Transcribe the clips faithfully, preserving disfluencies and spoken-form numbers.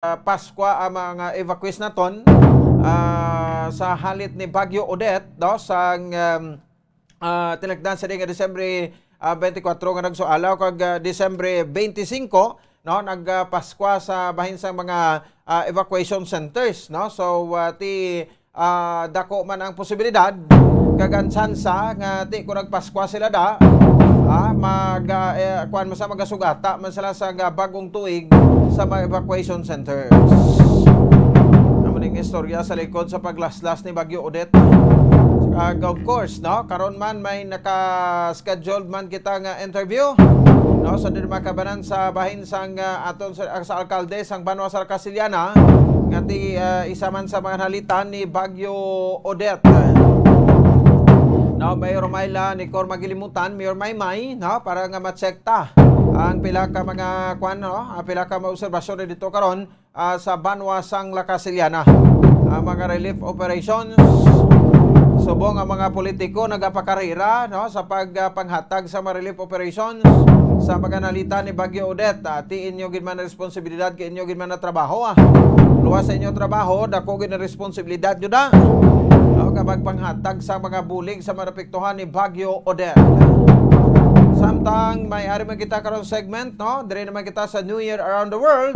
ah, Paskwa ang mga evacuees naton, ah, sa halit ni Bagyo Odette, no, sang, um, ah, tinakdan sa nga Disyembre, ah, twenty-four nga nagsualaw kag, ah, Disyembre twenty-five, no, nag, ah, Paskwa sa bahin sang mga, ah, evacuation centers, no. So, ah, ti, ah, dako man ang posibilidad kag ang tsansa nga ti ko nagpaskwa sila da, ah, mag, ah, eh, kuwan man sa magasugata man sila sa nga bagong tuig sa mga evacuation centers. Amo ning istorya sa likod sa paglaslas ni Bagyo Odette. Kag of course, no, karon man may naka-scheduled man kita nga interview, no, sa din makabanan sa bahin sang, ah, aton sa, sa alkalde sang banwa sa Casiliana, nga ti, ah, isa man sa mga nalitan ni Bagyo Odette. No, Mayor Myla Nicor Magilimutan, Mayor Maymay, no, para nga ma-check ta ang pila ka mga, kwan, no, ang pila ka mga obserbasyon dito karon, ah, sa banwa sang La Casiliana. Ang mga relief operations, subong ang mga politiko nagapakarira, no, sa pag, ah, panghatag sa mga relief operations sa mga nalitan ni Bagyo Odette. Ah, ti inyo gid man ang responsibilidad kay inyo gid man ang trabaho, ah. Luwas sa inyo trabaho, dako gid ang responsibilidad jud, ah. No, kapag panghatag sa mga bulig sa mga apektuhan ni Bagyo Odette. Samtang may ari man kita karon segment, no? Diri naman kita sa New Year Around the World.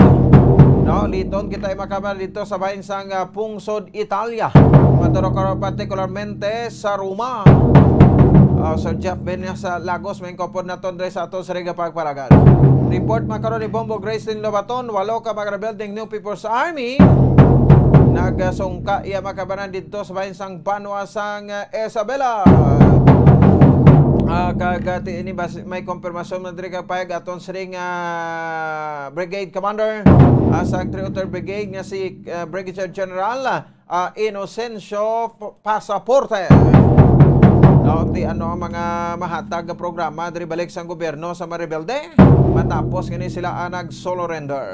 No, liton kita makaman dito sa bahin sang, ah, pungsod Italia. Maturo karon particularmente sa Roma. Ah, Sir Jeff Benya sa Lagos, may kopod naton diri sa aton sa Riga Pagpalagan. Report makaron ni Bombo Gracelyn Lobaton, walo ka mga rebelde New People's Army nagasungka iya makabanan dito sa bahin sang banwa sang, ah, Isabela. Ah, kag, ah, ti ini bas-, may kompirmasyon man diri kag payag aton siring, ah, Brigade Commander, ah, sa three oh third Brigade nga si, ah, Brigadier General, ah, Inocencio P-, Pasaporte. No, ti ano ang mga mahatag nga programa diri balik sang gobyerno sa mga rebelde matapos nga ni sila ang nag-surrender?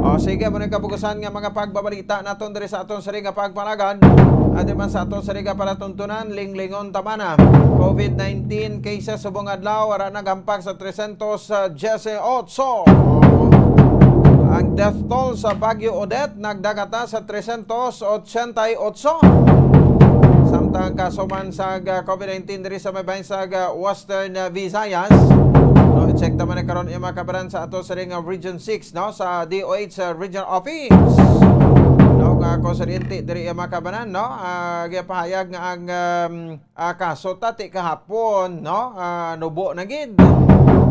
O sige, muna kapugasan nga mga pagbabalita naton diri sa aton siring nga pagpanagan. Adi man sa aton siring nga palatuntunan, linglingon ta man, ah. COVID nineteen cases subong adlaw, wala naghampak sa trescientos dieciocho. Ang death toll sa Baguio Odette nagdagata sa trescientos ochenta y ocho. Samtang kaso man sa, ah, COVID nineteen diri sa may bahin sa, ah, Western, ah, Visayas. No, i-check ta man karon, iya mga kabanan, sa ato siring nga Region six, no, sa D O H, ah, Regional Office. No, nga ako sa diri, iya mga kabanan, no, ah, gipahayag nga ang, um, ah, kaso ta ti kahapon, no, ah, nubo na gid.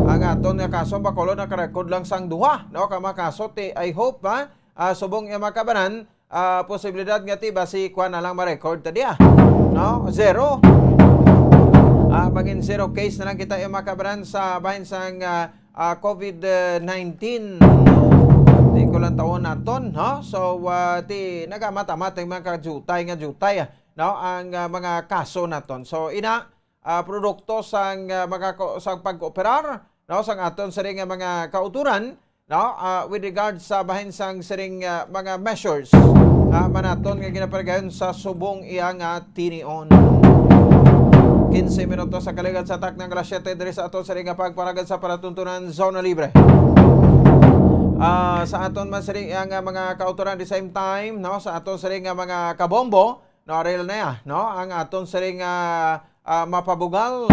Ang aton nga kaso, Bacolod, nakarecord lang sang duha, no, ka mga kaso ti, I hope, ha, ah, subong iya mga kabanan, ah, posibilidad nga ti basi kuan na lang ma-record ta diya, no? Zero. Ah, magin zero case na lang kita, iya mga kabanan, sa bahin sang, ah, ah, COVID nineteen. Di ko lang tawon naton, no? So, ah, ti nagamat-amat ang mga kajutay nga jutay, ah, no? Ang, ah, mga kaso naton. So, ina, ah, produkto sang, ah, mga ko-, sang pagkooperar, no, sang aton siring nga mga kauturan, no, ah, with regard sa bahin sang siring, ah, mga measures, ah, man naton nga ginapaligayon sa subong iya nga tinion. Quince minutos sa kaliwat sa takna nga alas siyete diri sa aton siring nga pagpalagad sa palatuntunan Zona Libre. Ah, sa aton man siring iya nga mga kauturan, the same time, no, sa aton siring nga mga kabombo, no, real na ya, no? Ang aton siring nga, ah, mapabugal,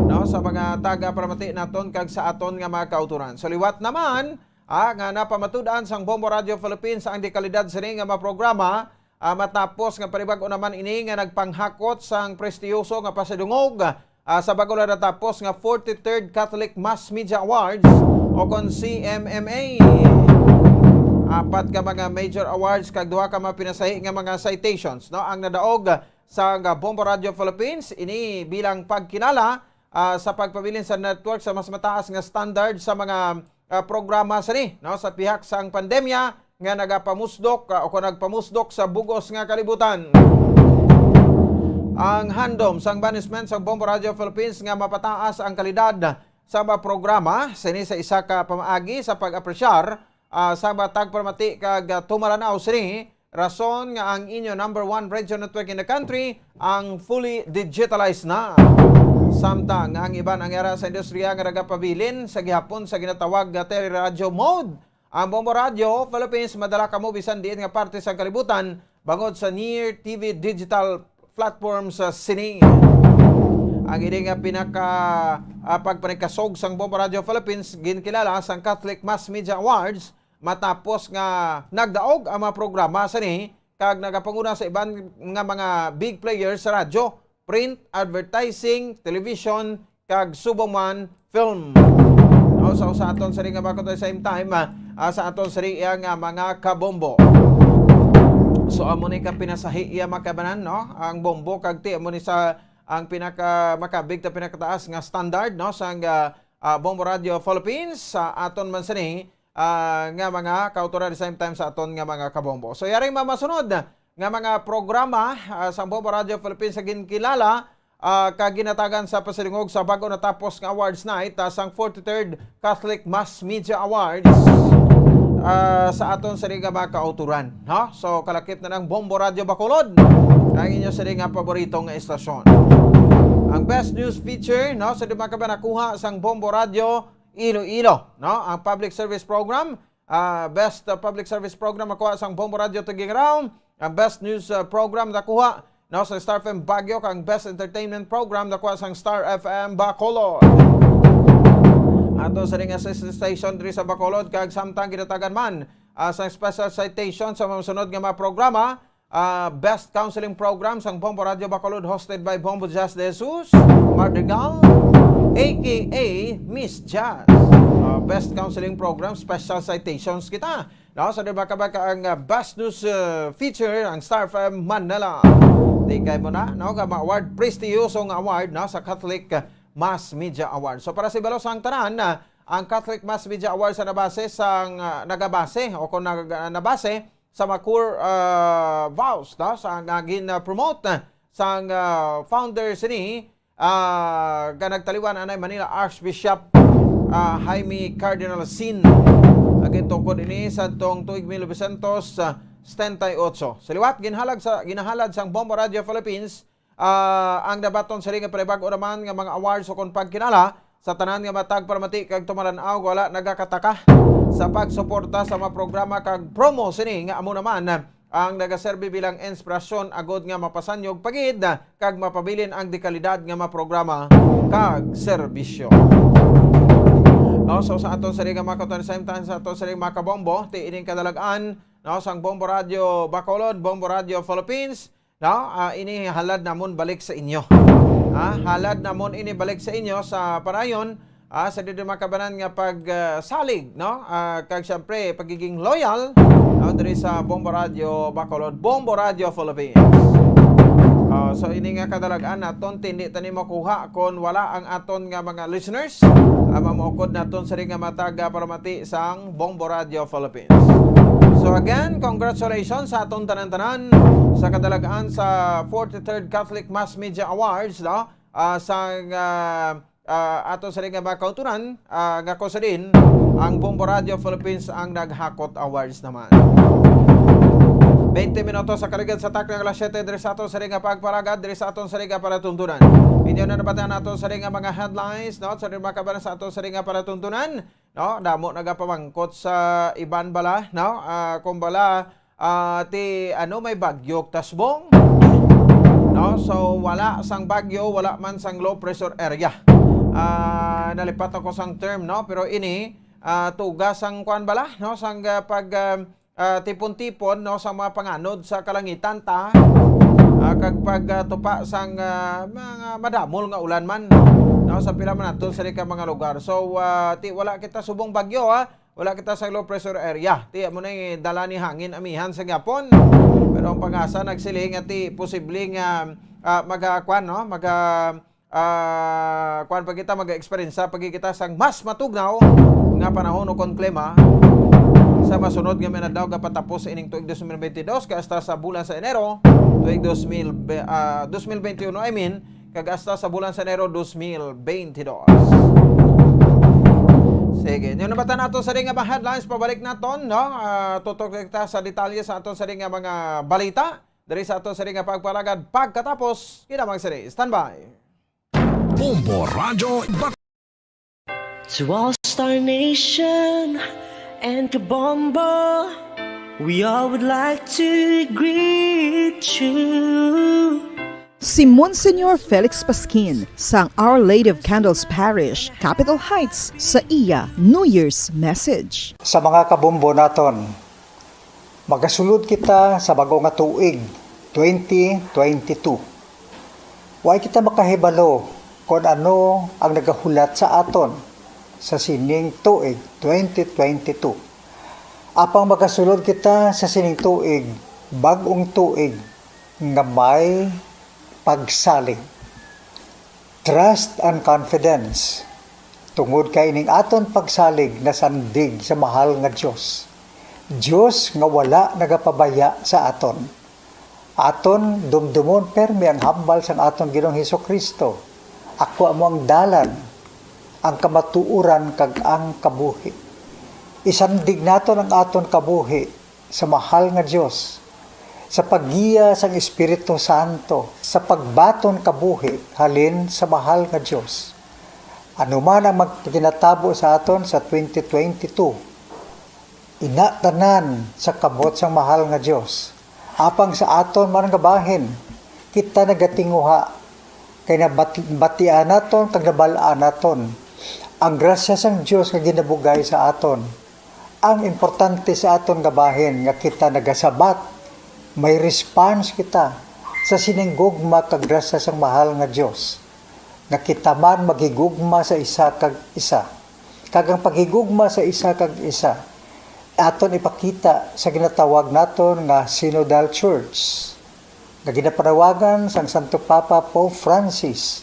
no, sa mga taga-paramati naton kag sa aton nga mga kauturan. So, liwat naman, ah, nga napamatud-an sang Bombo Radio Philippines ang dekalidad siring nga mga programa, ah, matapos nga panibag-o naman ini nga nagpanghakot sang prestiyoso nga pasidungog, ah, sa bag-o lang natapos nga forty-third Catholic Mass Media Awards, o kon C M M A. Apat ka mga major awards kag duha ka mga pinasahi nga mga citations, no, ang nadaog sa nga Bombo Radio Philippines. Ini bilang pagkilala, ah, sa pagpabilin sa network sa mas mataas nga standard sa mga, ah, programa sini, no, sa pihak sang pandemya nga nagapamusdok, ah, o kon nagpamusdok sa bug-os nga kalibutan. Ang handom sang management sang Bombo Radio Philippines nga mapataas ang kalidad sa mga programa sini sa isa ka pamaagi sa pag-apresyar, ah, sa mga tagparamati kag, ah, tumalanaw sini, rason nga ang inyo number one radio network in the country ang fully digitalized na. Samtang nga ang iban ang yara sa industriya nga nagapabilin sa gihapon sa ginatawag nga teleradyo mode, Ang Bombo Radio Philippines madala kamo bisan diin nga parte sa kalibutan bangod sa Near T V digital platform sa sini. Ang ini nga pinaka ah, pagpanagkasog sang Bombo Radio Philippines ginkilala sang Catholic Mass Media Awards matapos nga nagdaog ang mga programa sini kag nagapanguna sa iban nga mga big players sa radyo, print, advertising, television, kag subong man film. No, so sa aton sini nga mga, at the same time, ah, ah, sa aton sini iya nga mga kabombo. So amo ni ka pinasahi iya makabanan, no? Ang bombo kag ti amo ni sa ang pinaka makabig ta pinakataas nga standard, no, sang ah, ah, Bombo Radio Philippines sa aton man sini ah, nga mga kautoran, the same time sa aton nga mga kabombo. So yari mamasunod nga mga programa ah, sa Bombo Radio Philippines sa ginkilala ah, kag ginatagan sa pasidungog sa bago natapos nga awards night ah, sang forty-third Catholic Mass Media Awards ah, sa aton sini nga mga kautoran, no? So kalakip na ng Bombo Radio Bacolod, ang inyo sini nga paborito nga estasyon. Ang best news feature, no, sa di makaba nakuha sang Bombo Radio Iloilo, no? Ang public service program, ah, best ah, public service program nakuha sang Bombo Radio Tugigraw, ang best news ah, program nakuha, no, sa Star F M Baguio, kag best entertainment program nakuha sang Star F M Bacolod. Ato sa ring assist station diri sa Bacolod kag samtang ginatagan man ah, sang special citation sa mga sunod nga mga programa, ah, Best Counseling Program sang Bombo Radio Bacolod hosted by Bombo Jazz De Jesus Madrigal, A K A Miss Jazz. Ah, Best Counseling Program, special citations kita. No, sa di ba kabaka ang ah, Best News ah, Feature ang Star F M Manila. Di kay mo na, no, nga ma-award, prestiyosong award, no, sa Catholic ah, Mass Media Award. So para sa ibalo sang tanan, ah, ang Catholic Mass Media Award sa nabase sang ah, nagabase o kung nag, ah, nabase sa Macor ah, Vows, no? Sa nga gin-promote ah, sang ah, founder sini ah, nga nagtaliwan anay Manila Archbishop ah, Jaime Cardinal Sin. Ang gintukod ini sa tong tuig mil novecientos setenta y ocho. Sa liwat, ginhalag sa ginahalad sang Bombo Radio Philippines ah, ang nabaton sini nga panibag-o naman nga mga awards ukon pagkilala sa tanan nga matag palamati kag tumalan-aw nga wala nagakataka sa pagsuporta sa mga programa kag promo sini nga amo naman ang nagaserbi bilang inspirasyon agod nga mapasanyog pa gid kag mapabilin ang dekalidad nga mga programa kag serbisyo. No, so sa aton sini nga mga kautoran, same time sa aton sini nga mga kabombo, ti ining kadalag-an, no, sang Bombo Radio Bacolod, Bombo Radio Philippines, no? Ah, ini halad namon balik sa inyo. Ah, halad namon ini balik sa inyo sa parayon ah, sa diri makabanan nga pag ah, salig, no? Ah, kag siyempre pagiging loyal, no, diri sa Bombo Radio Bacolod, Bombo Radio Philippines. Ah, so ini nga kadalag-an naton, hindi ta ni makuha kon wala ang aton nga mga listeners. Ah, mamuukod naton sa nga matag ah, palamati sang Bombo Radio Philippines. So again, congratulations sa aton tanan-tanan sa kadalag-an sa forty-third Catholic Mass Media Awards, no? Ah, sa ah, ah, ato sa nga mga kauturan, ah, nga ko sa din, ang Bombo Radio Philippines ang naghakot awards naman. Twenty minutos sa kaligad sa takna nga alas siyete diri sa aton sa nga pagpalagad, diri sa aton sa nga palatuntunan. Inyo na nabatian nato sa nga mga headlines, no? Sa mga kabaran sa aton sa nga palatuntunan, no? Damo nagapamangkot sa iban bala, no? Ah, kung bala, ah, ti ano, may bagyo tasbong, no? So wala sang bagyo, wala man sang low pressure area. Ah, nalipat ako sang term, no? Pero ini ah, tuga sang kuan bala, no? Sang ah, pag ah, ah, tipon-tipon, no, sa mga panganod sa kalangitan ta, ah, kag pag ah, tupa sang ah, mga madamol nga ulan man, no, sa pila man nato sa ka mga lugar. So ah, ti wala kita subong bagyo, ha. Wala kita sa low pressure area. Ti amo na dala ni hangin amihan sa gapon. Pero ang pag-asa nagsiling nga ti posible nga ah, maga kuan, no, maga ah, kuan pa kita, mag-eksperyensya pa kita sang mas matugnaw nga panahon o kon klima sa masunod nga mga adlaw nga patapos sa ining tuig dos mil bentidós kag hasta sa bulan sa Enero tuig dos mil, ah, dos mil bentiuno, I mean, kag hasta sa bulan sa Enero dos mil bentidós. Sige, inyo nabatan nato sa nga mga headlines, pabalik naton, no? Ah, tutok kita sa detalye sa aton sa nga mga balita diri sa aton sa nga pagpalagad pagkatapos. Kinamang sini, standby. Bombo Radyo Bac- To All Star Nation, And Kabombo, we all would like to greet you. Si Monsignor Felix Pasquin sang Our Lady of Candles Parish, Capitol Heights, sa iya New Year's message. Sa mga kabombo naton, magasulod kita sa bag-o nga tuig, twenty twenty-two. Way kita makahibalo kon ano ang nagahulat sa aton sa sining tuig, twenty twenty-two. Apang magasulod kita sa sining tuig, bag-ong tuig nga may pagsalig. Trust and confidence, tungod kay ining aton pagsalig nasandig sa mahal nga Dios, Dios nga wala nagapabaya sa aton. Aton dumdumon permi ang hambal sang aton Ginoong Jesu-Cristo, "Ako amo ang dalan, ang kamatuoran, kag ang kabuhi." Isandig naton ang aton kabuhi sa mahal nga Dios, sa paggiya sang Espiritu Santo, sa pagbaton kabuhi halin sa mahal nga Dios. Ano man ang magkinatabo sa aton sa twenty twenty-two, ina tanan sa kamot sang mahal nga Dios. Apang sa aton man nga bahin, kita nagatinguha, kay nabatian naton kag nabal-an naton ang grasya sang Dios nga ginabugay sa aton. Ang importante sa aton nga bahin nga kita nagasabat, may response kita sa sining gugma kag grasya sang mahal nga Dios, nga kita man maghigugma sa isa kag isa. Kag ang paghigugma sa isa kag isa aton ipakita sa ginatawag naton nga Synodal Church, nga ginapanawagan sang Santo Papa Pope Francis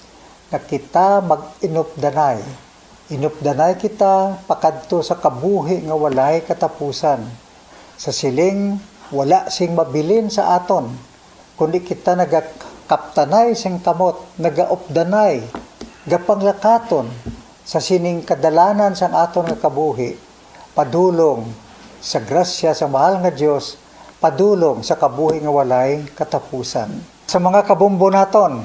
nga kita mag-inupdanay. Inupdanay kita pakadto sa kabuhi nga walay katapusan. Sa siling, wala sing mabilin sa aton, kundi kita nagakaptanay sing kamot, nagaupdanay, gapanglakaton sa sining kadalanan sang aton nga kabuhi, padulong sa grasya sa mahal nga Dios, padulong sa kabuhi nga walay katapusan. Sa mga kabombo naton,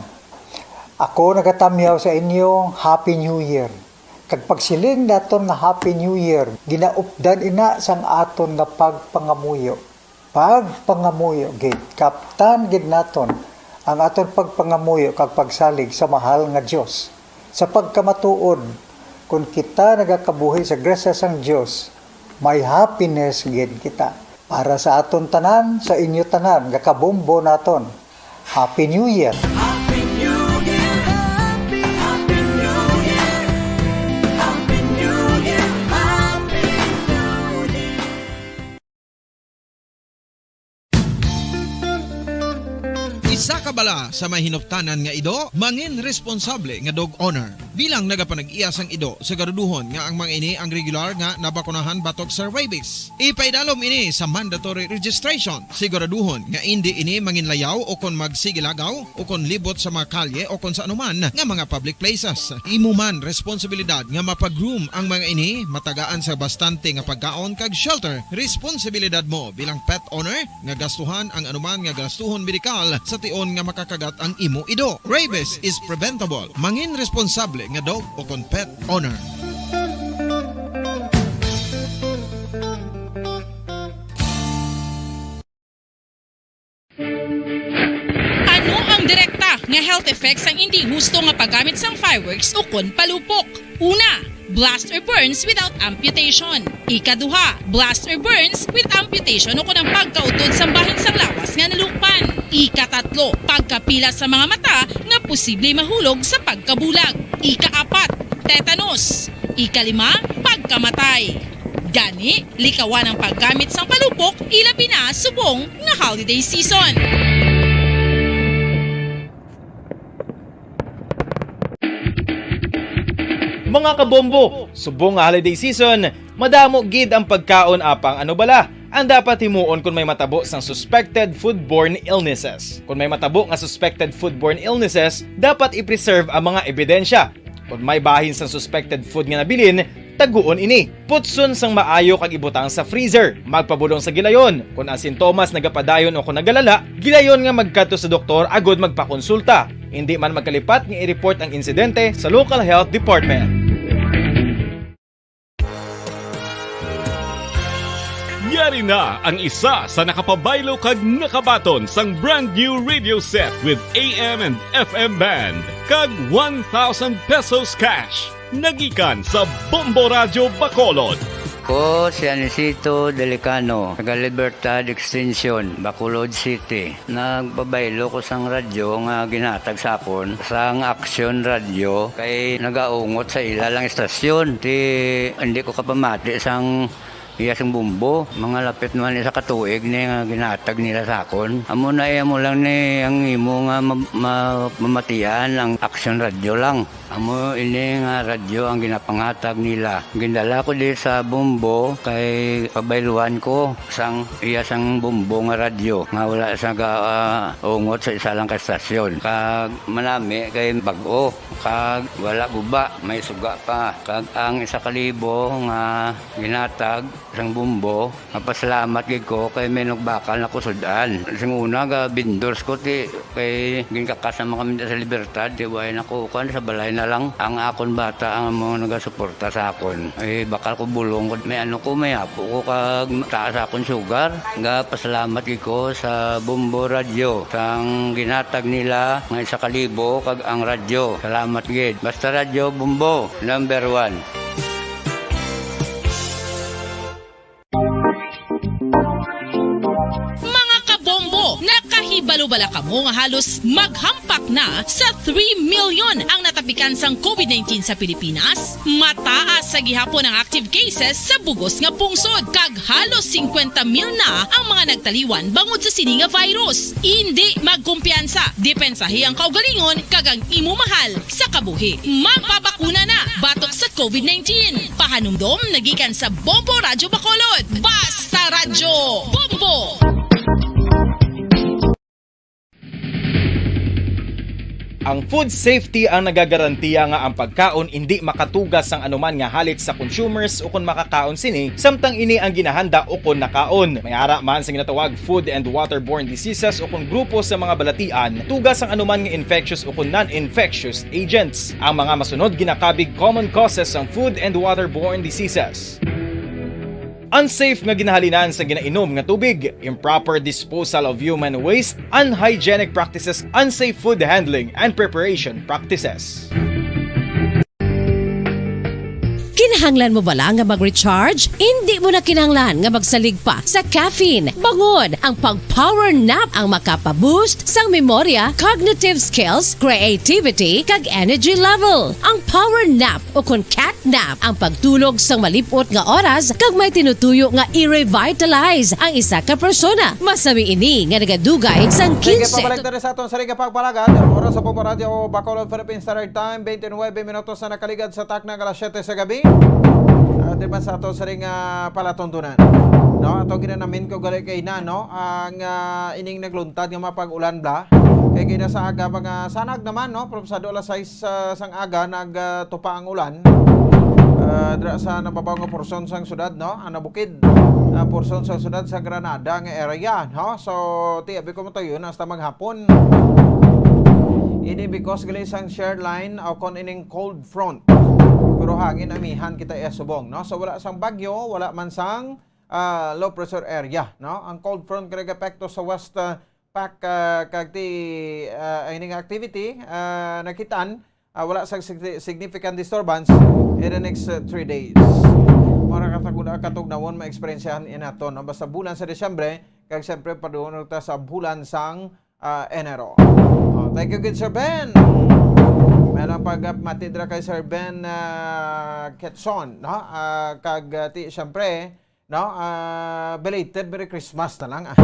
ako nagatamyaw sa inyo, Happy New Year. Kag pagsiling naton nga Happy New Year, ginaupdan ina sang aton nga pagpangamuyo. Pagpangamuyo gid, kaptan gid naton ang aton pagpangamuyo kag pagsalig sa mahal nga Dios. Sa pagkamatuod, kon kita nagakabuhi sa grasya sang Dios, may happiness gid kita. Para sa aton tanan, sa inyo tanan nga kabombo naton, Happy New Year! Happy New Year! Happy, Happy New Year! Happy New Year! Happy New Year! Isa ka bala sa may hinuptanan nga ido, mangin responsable nga dog owner. Bilang nagapanag-iya sang ido, siguraduhon nga ang mga ini ang regular nga nabakunahan batok sa rabies. Ipaidalom ini sa mandatory registration. Siguraduhon nga indi ini manginlayaw o kon magsigilagaw o kon libot sa mga kalye o kon sa anuman nga mga public places. Imo man responsibilidad nga mapag-groom ang mga ini, matagaan sa bastante nga pagkaon kag shelter. Responsibilidad mo bilang pet owner nga gastuhan ang anuman nga gastuhon medikal sa tion nga makakagat ang imo ido. Rabies is preventable. Mangin responsable nga dog o kon pet owner. Ano ang direkta nga health effects sang indi husto nga paggamit sang fireworks ukon palupok? Una, blast or burns without amputation. Ikaduha, blast or burns with amputation ukon ang pagkautod sang bahin sang lawas nga nalukpan. Ikatatlo, pagkapila sa mga mata nga posible mahulog sa pagkabulag. Ikaapat, tetanus. Ikalima, pagkamatay. Gani, likawan ang paggamit sang palupok, ilabi na subong nga holiday season. Mga kabombo, subong nga holiday season, madamo gid ang pagkaon, apang ano bala ang dapat himuon kon may matabo sang suspected foodborne illnesses? Kon may matabo nga suspected foodborne illnesses, dapat i-preserve ang mga ebidensya. Kon may bahin sang suspected food nga nabilin, taguon ini. Putson sang maayo kag ibutang sa freezer. Magpabulong sa gilayon. Kon ang sintomas nagapadayon o kon nagalala, gilayon nga magkadto sa doktor agud magpakonsulta. Indi man magkalipat nga i-report ang insidente sa local health department. Ari na ang isa sa nakapabaylo kag nakabaton sang brand new radio set with A M and F M band kag one thousand pesos cash. Nagikan sa Bombo Radyo Bacolod. Ko si Anisito Delicano, taga Libertad Extension, Bacolod City. Nagpabaylo ko sang radyo nga ginhatag sa akon sang Action Radio kay nagaungot sa ila lang istasyon. Ti, hindi ko kapamati sang iya sang Bombo. Mga lapit naman isa ka tuig ni nga ginhatag nila sa akon. Amo na iya mo lang ni ang imo nga ma-, ma-, mamatian ang Action Radio lang. Amo ini nga radyo ang ginapanghatag nila. Gindala ko di sa Bombo kay pabayluan ko sang iya sang Bombo nga radyo nga wala sa ga, ah, ungot sa isa lang ka estasyon. Kag manami kay bag-o, kag wala guba, may suga pa. Kag ang isa ka libo nga ginhatag sang Bombo, mapasalamat gid ko kay may nagbakal na ko sud-an. Sing una, ga vendors ko, ti, kay ginkakas naman kami sa Libertad, ti, way na ko, kuwan, sa balay na lang. Ang akon bata ang amo nagasuporta sa akon. Ay, bakal ko bulong ko, may ano ko, may apo ko, kag taas akon sugar. Ga pasalamat gid ko sa Bombo Radio, sang ginhatag nila nga isa ka libo, kag ang radyo. Salamat gid. Basta Radyo Bombo, number one. Mga kabombo, nakahibalo bala kamo nga halos maghampak na sa three million ang natapikan sang covid nineteen sa Pilipinas? Mataas sa gihapon ang active cases sa bugos nga pungsod, kag halos singkwenta mil na ang mga nagtaliwan bangod sa sini nga virus. Indi magkumpiyansa, depensahi ang kaugalingon kag ang imo mahal sa kabuhi. Magpabakuna na batok sa covid nineteen. Pahanumdom nagikan sa Bombo Radyo Bacolod. Basta Radyo Bombo! Ang food safety ang nagagarantiya nga ang pagkaon indi makatuga sang anuman nga halit sa consumers ukon makakaon sini, samtang ini ang ginahanda ukon nakaon. May ara man sa ginatawag food and waterborne diseases ukon grupo sa mga balatian, tuga sang anuman nga infectious ukon non-infectious agents. Ang mga masunod ginakabig common causes sang food and waterborne diseases. Unsafe nga ginahalinan sa ginainom nga tubig, improper disposal of human waste, unhygienic practices, unsafe food handling and preparation practices. Kinahanglan mo bala nga mag-recharge? Indi mo na kinahanglan nga magsalig pa sa caffeine. Bangon, ang pag-power nap ang makapa-boost sang memorya, cognitive skills, creativity, kag energy level. Ang power nap o kon cat nap ang pagtulog sang malip-ot nga oras kag may tinutuyo nga i-revitalize ang isa ka persona. Masami ini nga nagadugay sang Sige, quince. Pabalik na rin sa aton sa Riga Pagpalagad. Oras sa Bombo Radyo Bacolod, Philippine Standard Time, twenty-nine minutos na nakaligad sa takna nga alas siyete sa gabi. Ah, di ba sa ato sa ring, ah, palatuntunan? No, ato ginanamin ko gali kay na, no? Ang, ah, ining nagluntad nga mapag-ulan bla. Kay gina sa aga mga sanag naman, no? From sa alas sais, ah, sang aga nag, ah, tupa ang ulan. Ah, dira sa nababaw nga porsyon sang syudad, no? Ang nabukid, ah, porsyon sa syudad sa Granada nga area, no? So, ti, abi ko mo to yun, hasta maghapon. Ini because gali sang shear line o kon ining cold front. Pero hangin amihan kita iya subong, no? So, wala sang bagyo, wala man sang, ah, low pressure area, no? Ang cold front kay nag-epekto sa west, ah, pack, ah, kag ti, ah, ining activity, ah, nakitaan, ah, wala sang sig-, significant disturbance in the next, ah, three days. Mga katag-, katugnawon, maeksperiensyahan inato, no? Basta bulan sa Disyembre, kag siyempre, padulong ta sa bulan sang, ah, Enero. Oh, thank you, good Sir Ben. May lang pagmati dira kay Sir Ben, ah, Quezon, no? Ah, kag, ah, ti, siyempre, no? Ah, belated Merry Christmas na lang, ah.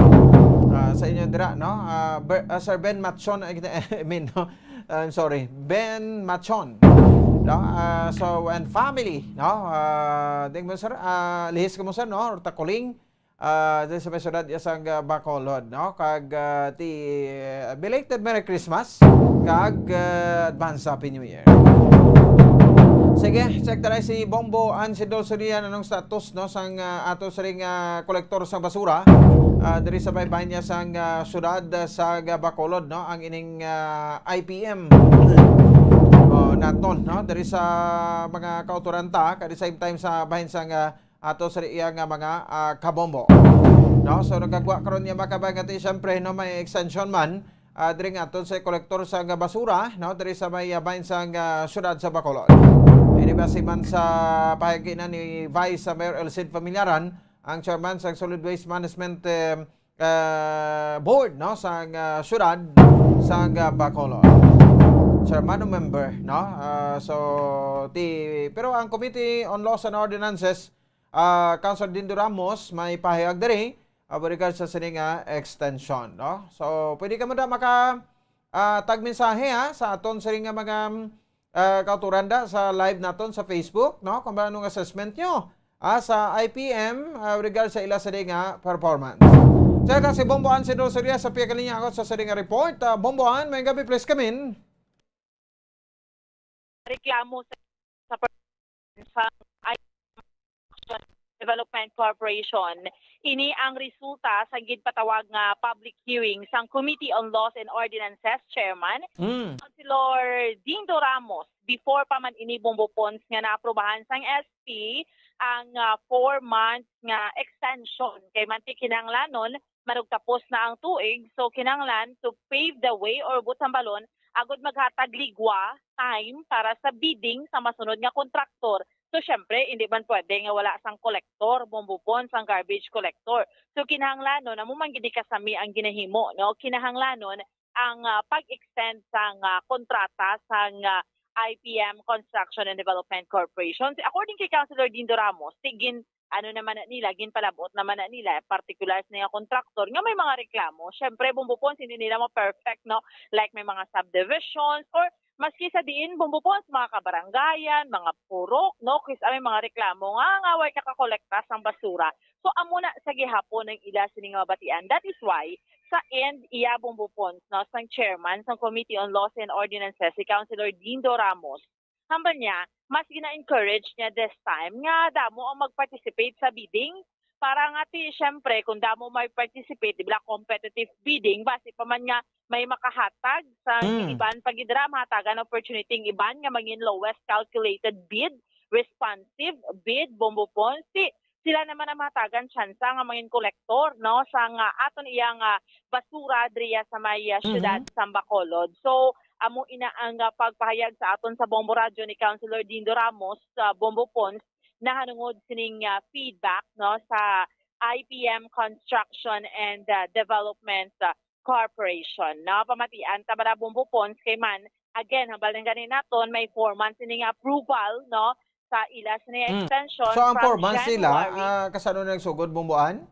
Ah, sa inyo dira, no? Ah, Ber-, ah, Sir Ben Machon, I mean, no? I'm sorry, Ben Machon. No? Ah, so, and family, no? Ah, ding mo, sir, ah, lihis ka mo, sir, no? Takuling, ah, diri sa may syudad, iya sang, ah, Bacolod, no? Kag, ah, ti, ah, belated Merry Christmas, kag, ah, advance Happy New Year. Sige, check tayo si Bombo Ansidol Sulian, anong status, no, sang, ah, ato sa ring, ah, kolektor sang basura, ah, diri sa baybayin niya sang, ah, syudad, ah, sa Bacolod, no, ang ining, ah, I P M. Oh, naton, no, diri sa mga kautoran ta, at the same time sa bahin sang, ah, ato sa iya nga mga, ah, kabombo. No? So, nagagwa karon niya, mga kabayan, nga ti, siyempre, no, may extension man, ah, diri nga ato sa kolektor sa nga basura, no, diri sa may, ah, bahin sa nga syudad sa Bacolod. Ini base man sa pahayag na ni Vice Mayor Elcid Familiaran, ang chairman sa Solid Waste Management, eh, eh, Board, no, sang, ah, syudad sang, ah, Bacolod. Chairman o member, no? Ah, so, ti, pero ang Committee on Laws and Ordinances, ah, Councilor Dindo Ramos, may pahayag diri, ah, with regard sa sini nga extension, no? So, pwede ka mo da maka, ah, tag mensahe, ha, sa aton sini nga mga, ah, kauturan da sa live naton sa Facebook, no? Kung ba, anong assessment nyo, ah, sa I P M, ah, regard sa ila sa day nga performance. Sa ta si Bombo Ann Senior Soria sa pihak linya ako sa sa day nga report. Ah, Bombo Ann, may gabi, please come in. Reklamo sa, sa per-, sa Development Corporation. Ini ang resulta sa ginpatawag nga public hearing sang Committee on Laws and Ordinances Chairman, Mm. Councilor Dindo Ramos, before pa man ini, Bombo Pons, nga naaprubahan sang S P ang, ah, four months nga extension. Kay manti kinahanglanon, marugtapos na ang tuig, so kinahanglan to pave the way or buot hambalon agud maghatag ligwa, time, para sa bidding sa masunod nga kontraktor. So, syempre, hindi man pwede nga wala sang kolektor, Bombo Pons, sang garbage collector. So, kinahanglanon, amo man gid ni kasami ang ginahimo, no? Kinahanglanon ang, ah, pag-extend sang, ah, kontrata sang, ah, I P M Construction and Development Corporation. According kay Councilor Dindo Ramos, ti gin-, ano naman na nila, ginpalabot naman na nila, particular sa nga kontraktor nga may mga reklamo. Syempre, Bombo Pons, hindi nila ma-perfect, no? Like, may mga subdivisions or maski sa diin, Bombo Pons, mga kabarangayan, mga purok, no? Kis-, may mga reklamo nga, nga way nakakolekta sang basura. So, amo na sa gihapon ang ila sini nga mabatian. That is why, sa end, iya, Bombo Pons, no, sang chairman sang Committee on Laws and Ordinances, si Councilor Dindo Ramos, hambal niya, mas gina-encourage niya this time nga damo ang mag-participate sa bidding. Para nga ti, syempre, kung damo may participate, di ba, competitive bidding, basi pa man nga may makahatag sa Mm. iban pa gid ra, mahatagan opportunity ang iban nga mangin lowest calculated bid, responsive bid, Bombo Pons. Ti sila naman ang mahatagan tsansa nga mangin kolektor, no, sa nga aton iyang, ah, basura diriya sa may, ah, syudad Mhm. sa Bacolod. So, amo ina ang, ah, pagpahayag sa aton sa Bombo Radyo ni Councilor Dindo Ramos, sa Bombo Pons, nahanungod sining, ah, feedback, no, sa I P M Construction and, ah, Development, ah, Corporation, no? Pamatian ta bala, Bombo Pons, kay man, again, hambal lang gani naton, may four months ini nga approval, no, sa ila sini nga Mm. extension So, ang from four months sila, January. ah, kasano na nagsugod, Bombo Ann?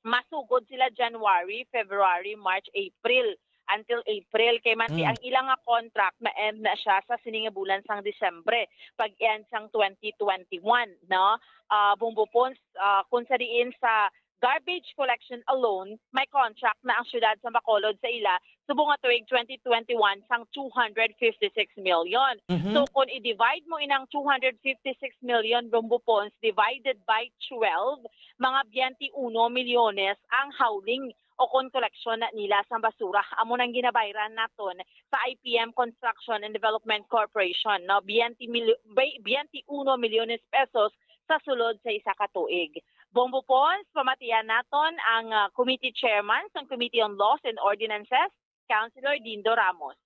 Masugod sila January, February, March, April, until April. Kay man, ti Mm. ang ila nga contract ma-end na siya sa sini nga bulan sang Disyembre, pag-end sang twenty twenty-one, no? Ah, Bombo Pons, ah, kung sa diin sa garbage collection alone, may contract na ang siyudad sa Bacolod sa ila subong nga tuig twenty twenty-one sang two hundred fifty-six million. Mhm. So, kung i-divide mo inang two hundred fifty-six million, Bombo Pons, divided by twelve, mga twenty-one milyones ang hauling o kon koleksyon na nila sa basura. Amo nang ginabayran naton sa I P M Construction and Development Corporation, no? Twenty mil-, bay-, twenty-one milyones pesos sa sulod sa isa ka tuig. Bombo Pons, pamatian naton ang, ah, committee chairman sang Committee on Laws and Ordinances, Councilor Dindo Ramos.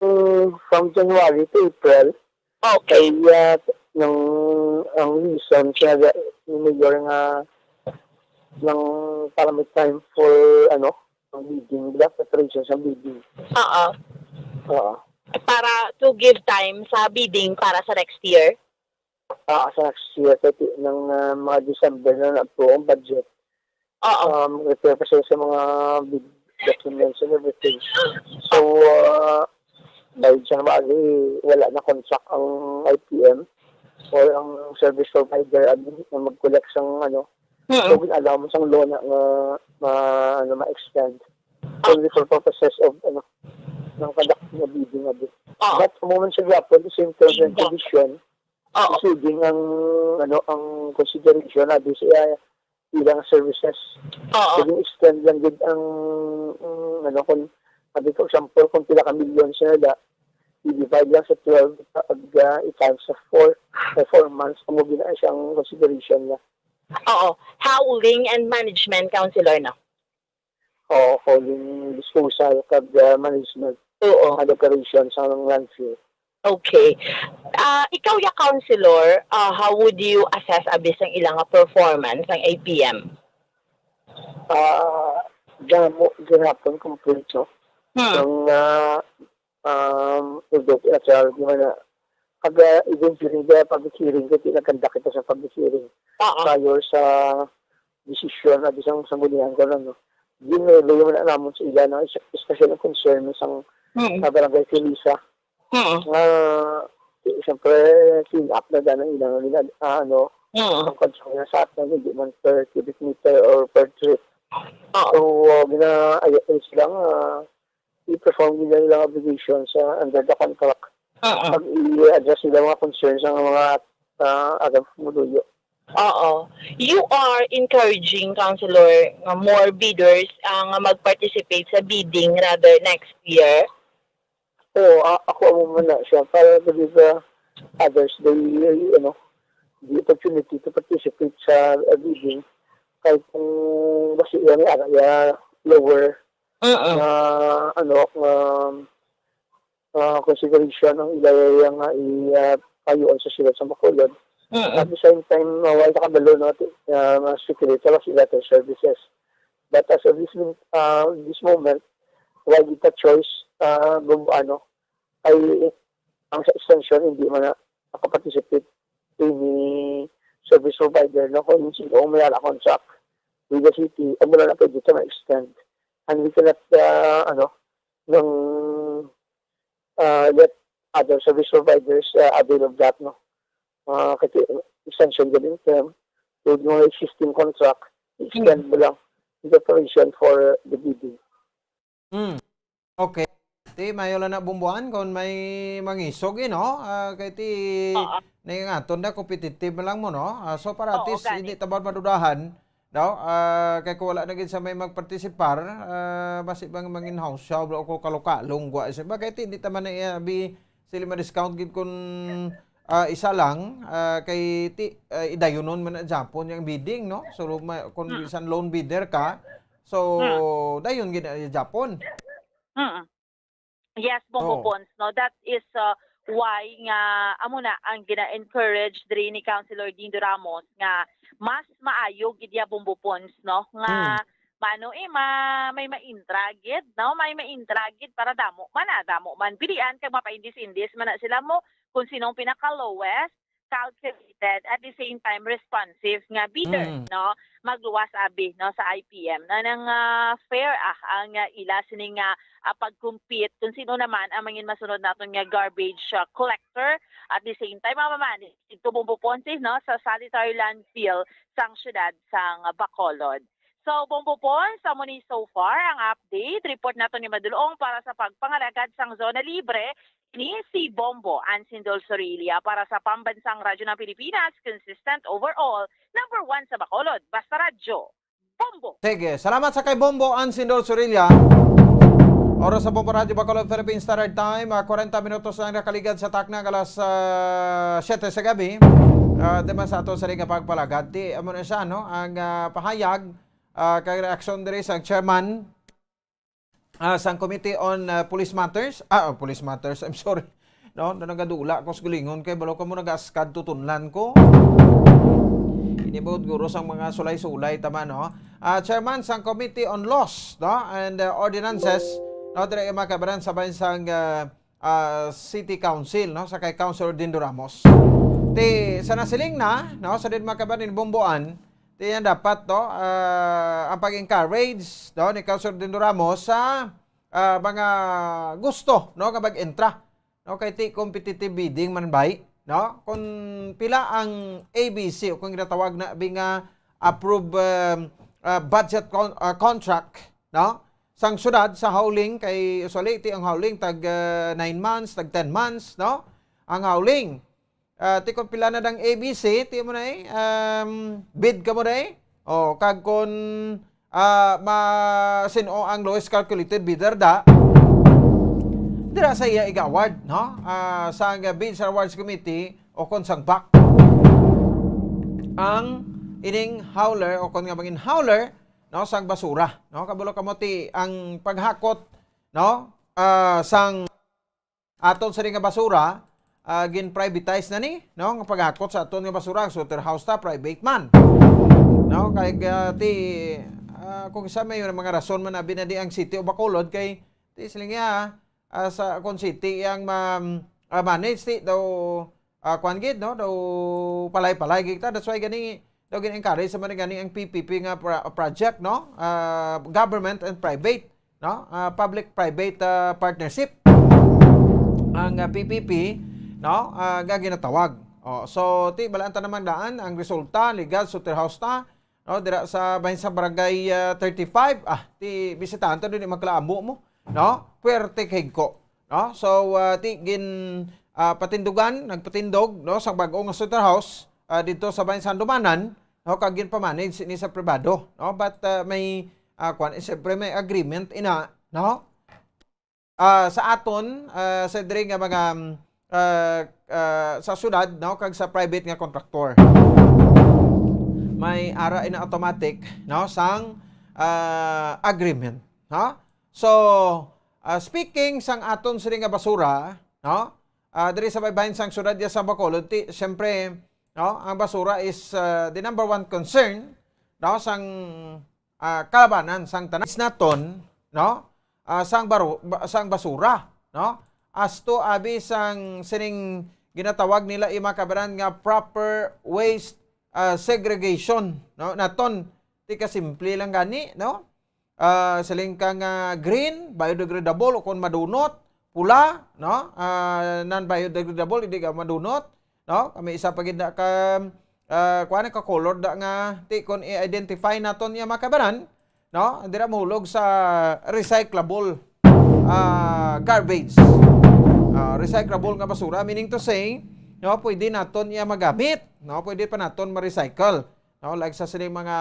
Mm, from January to April, Okay. Kaya nung ang reason kaya ni Mayor nga nang para may time for, ano, ang bidding, di ba? Preparation sa bidding. Oo. Oo. Para to give time sa bidding para sa next year? Ah, sa next year, kay ti-, ng, ah, mga December na na-approve ang budget. Oo. Um, prepare pa sila sa mga big documents and everything. So, ah, by January, wala na contract ang I P M or ang service provider, ano, na mag-collect sang, ano, Mm. so, gin-allow mo sang law na, nga, ma-, ano, ma-extend. Ah. Only for purposes of, ano, ng conduct ng bidding, ano. Ah. But, ang moment sa gihapon, the same terms and Exactly. condition, Oo. Receiving ang, ano, ang consideration na di siya ilang services. Oo. Pwedeng extend lang gid ang, ang, ano, kung, sabi, for example, kung pila ka milyon siya na, i-divide lang sa twelve, pag, ah, i-times sa four, may four months, amo gina siyang consideration niya. Oo. Hauling and management, Councilor, no? Oo, hauling, disposal, kag, ah, management Oo. and operation sa landfill. Okay. Ah, ikaw ya, Councilor, ah, how would you assess abi sang ila nga performance ang A P M? Ah, damo gihapon kompleto. Hmm. Ang, ah, um, Udok, Lasalle, di man na, pag, ah, even during the public hearing, kaya nagkanda kita sa public hearing Oo. prior sa desisyon na isang sanggunian ko lang, no? Ginelo man namon sa ila, no? Es-, especially ang concern sa Mm. sa barangay Felisa. Mm. Nga, siyempre, clean up na daan ang ilang, ah, ano, Mm. ang concern na sa atin, hindi man per cubic meter or per trip. Oo. So, uh, gina-, ay, ay sila nga, i-perform nila ilang obligations sa under the contract. Oo. Pag i-address nila mga concerns ang mga, ah, agang pumuluyo. Oo. You are encouraging, Councilor, nga more bidders, ah, nga mag-participate sa bidding rather next year? Oo, a-, ako amo man na siya. Para to give, uh, others the, ano, the opportunity to participate sa, uh, bidding. Kahit kung basi yan, ano, ya, lower Mm. na, ano, um, ah, consideration ang ilaya nga i, ah, payuon sa sila sa Bacolod. Mm. At the same time, uh, wala sa kabalo, no, ti-, ah, ma-speculate sa sila sa services. But as of this min-, ah, this moment, wala kita choice, ah, kung ano, ay ang sa extension, hindi man na nakaparticipate any service provider, no, kung sino ang may ala contract with the city, ang wala na pwede ito ma-extend. And we cannot, ah, ano, nang, ah, let other service providers, ah, avail of that, no? Ah, kasi extension din yung term, with mga existing contract, extend mo lang the provision for the bidding. Mm. Okay. Ti, mayo lang na bumbuan kung may mangisog, eh, no? Ah, kay ti, Oo. Naingaton na, competitive lang mo, no? Ah, so, para at Oo, least, gani. Hindi ta ba madudahan, no? Ah, kay kung wala na gid sa may magpartisipar, ah, basi bang mangin-house siya, wala ko kalukalong, gwa siya. Bagay, ti, hindi ta man na iabi, sila ma-discount gid kung, ah, isa lang, ah, kay ti, ah, idayunon man na Japon yung bidding, no? So, ma-, kung Mm. bisan lone bidder ka, so, Mm. dayon gid na Japon. Mm. Yes, Bombo Oh. Pons, no? That is, uh, why nga, amo na, ang gina-encourage diri ni Councilor Dindo Ramos nga mas maayo gid ya, Bombo Pons, no? Nga, Hmm. mano, eh, ma-, may maintra gid, no? May maintra gid para damo man, ah, damo man bilian kag mapaindis-indis man na sila mo kung sino ang pinaka-lowest calculated, at the same time responsive nga bidder, Mm. no? Magluwas abi, no, sa I P M. Na nang, ah, fair, ah, ang, ah, ila sining, ah, ah, pag-compete kung sino naman ang mangin masunod naton nga garbage, ah, collector. At the same time, mamamanage dito Bombo Ponce, no, sa sanitary landfill sang siyudad sang Bacolod. So, Bombo Pons, amo ni so far ang update. Report nato ni Madulong para sa pagpangalagad sang Zona Libre. Ini si Bombo Ansindol Sorilla para sa Pambansang Radyo ng Pilipinas, consistent overall, number one sa Bacolod. Basta Radyo, Bombo! Sige, salamat sa kay Bombo Ansindol Sorilla. Oras sa Bombo Radyo Bacolod, Philippine Standard Time, ah, kwarenta minutos lang nakaligad sa takna nga alas, ah, siyete sa gabi. Ah, di man sa ato sa nga pagpalagad, ti, amo na siya, no? Ang, ah, pahayag, ah, kay reaksyon diri sa chairman, ah, sang Committee on, ah, Police Matters. Ah, oh, Police Matters, I'm sorry. No, na nagadula ko sa gulingon kay balo ko mo nagaskad tutunlan ko. Ini ba guro sang mga sulay-sulay tama, no? Ah, chairman sang Committee on Laws, no, and, ah, Ordinances, no, diri mga kabaran sa bayan sang, ah, ah, City Council, no, sa kay Councilor Dindo Ramos. Ti, sa nasiling na, no, sa din mga kabaran ni Bomboan, ti yan dapat, no, ah, ang pag-encourage, no, ni Councilor Dindo Ramos sa, ah, mga gusto, no, nga mag-entra, no, kay ti competitive bidding man bay, no, kung pila ang A B C o kung ginatawag na bi nga approve, um, ah, budget con-, ah, contract, no, sang syudad sa hauling, kay usually ti ang hauling tag, ah, nine months, tag ten months, no, ang hauling. Ah, ti kung pila na dang A B C, ti mo na eh, um, bid ka mo na eh. Oh, kag kung, ah, ma-, sino ang lowest calculated bidder da. dira sa iya igawad, no? Ah, sang Bids and Awards Committee o kon sang BAC ang ining hauler o kon nga mangin hauler, no, sang basura, no? Kabalo kamo ti ang paghakot, no, ah, sang aton sini nga basura, ah, gin-privatize na ni, no? Nga paghakot sa aton nga basura, ang slaughterhouse ta private man. No? Kay, ah, ti, ah, kung isa may mga rason man abi na di ang City of Bacolod kay ti siling niya, ah, sa kon city ang ma-, ah, manage ti daw, ah, kwan gid, no? Daw palay-palay gid ta. That's why gani daw gin-encourage sa man gani ang P P P nga pra-, project, no? Ah, government and private, no? Ah, public-private, ah, partnership ang, ah, P P P, no? Ah, nga ginatawag. Oh, so ti balaan ta naman daan ang resulta, legal slaughterhouse ta, no? Dira sa bahin sa barangay, ah, thirty-five, ah, ti bisitahan ta dun, di magkalaamo mo, no? Puwerte kay ko, no? So, ah, ti gin, ah, patindugan, nagpatindog, no, sa bag-o nga slaughterhouse, ah, dito sa bahin sa Handumanan, no, kag ginpamanage ni sa pribado, no? But, ah, may, ah, kwan, eh, siyempre may agreement ina, no? Ah, sa aton, ah, sa diri nga mga, mm, ah, ah, sa syudad, no, kag sa private nga contractor, may ara ina automatic, no, sang, ah, agreement, no? So, ah, speaking sang aton sini nga basura, no, ah, diri sa baybayin sang syudad ya sa Bacolod, ti, siyempre, no, ang basura is, ah, the number one concern, no, sang, ah, kalabanan sang tanan. Is naton, no, ah, sang baru-, ba-, sang basura, no, as to abi sang sining ginatawag nila, mga kabaran, nga proper waste, ah, segregation, no, naton, ti kasimple lang gani, no? Ah, siling ka nga green, biodegradable, o kon madunot, pula, no? Ah, non-biodegradable, hindi ka madunot, no? Kami isa pa gid na ka, ah, kuwan, ka colored da nga, ti kon i-identify naton iya, mga kabaran, no? Dira mahulog sa recyclable, ah, garbage. Ah, recyclable nga basura, meaning to say, no, pwede naton iya magamit, no? Pwede pa naton ma-recycle, no? Like sa sining mga,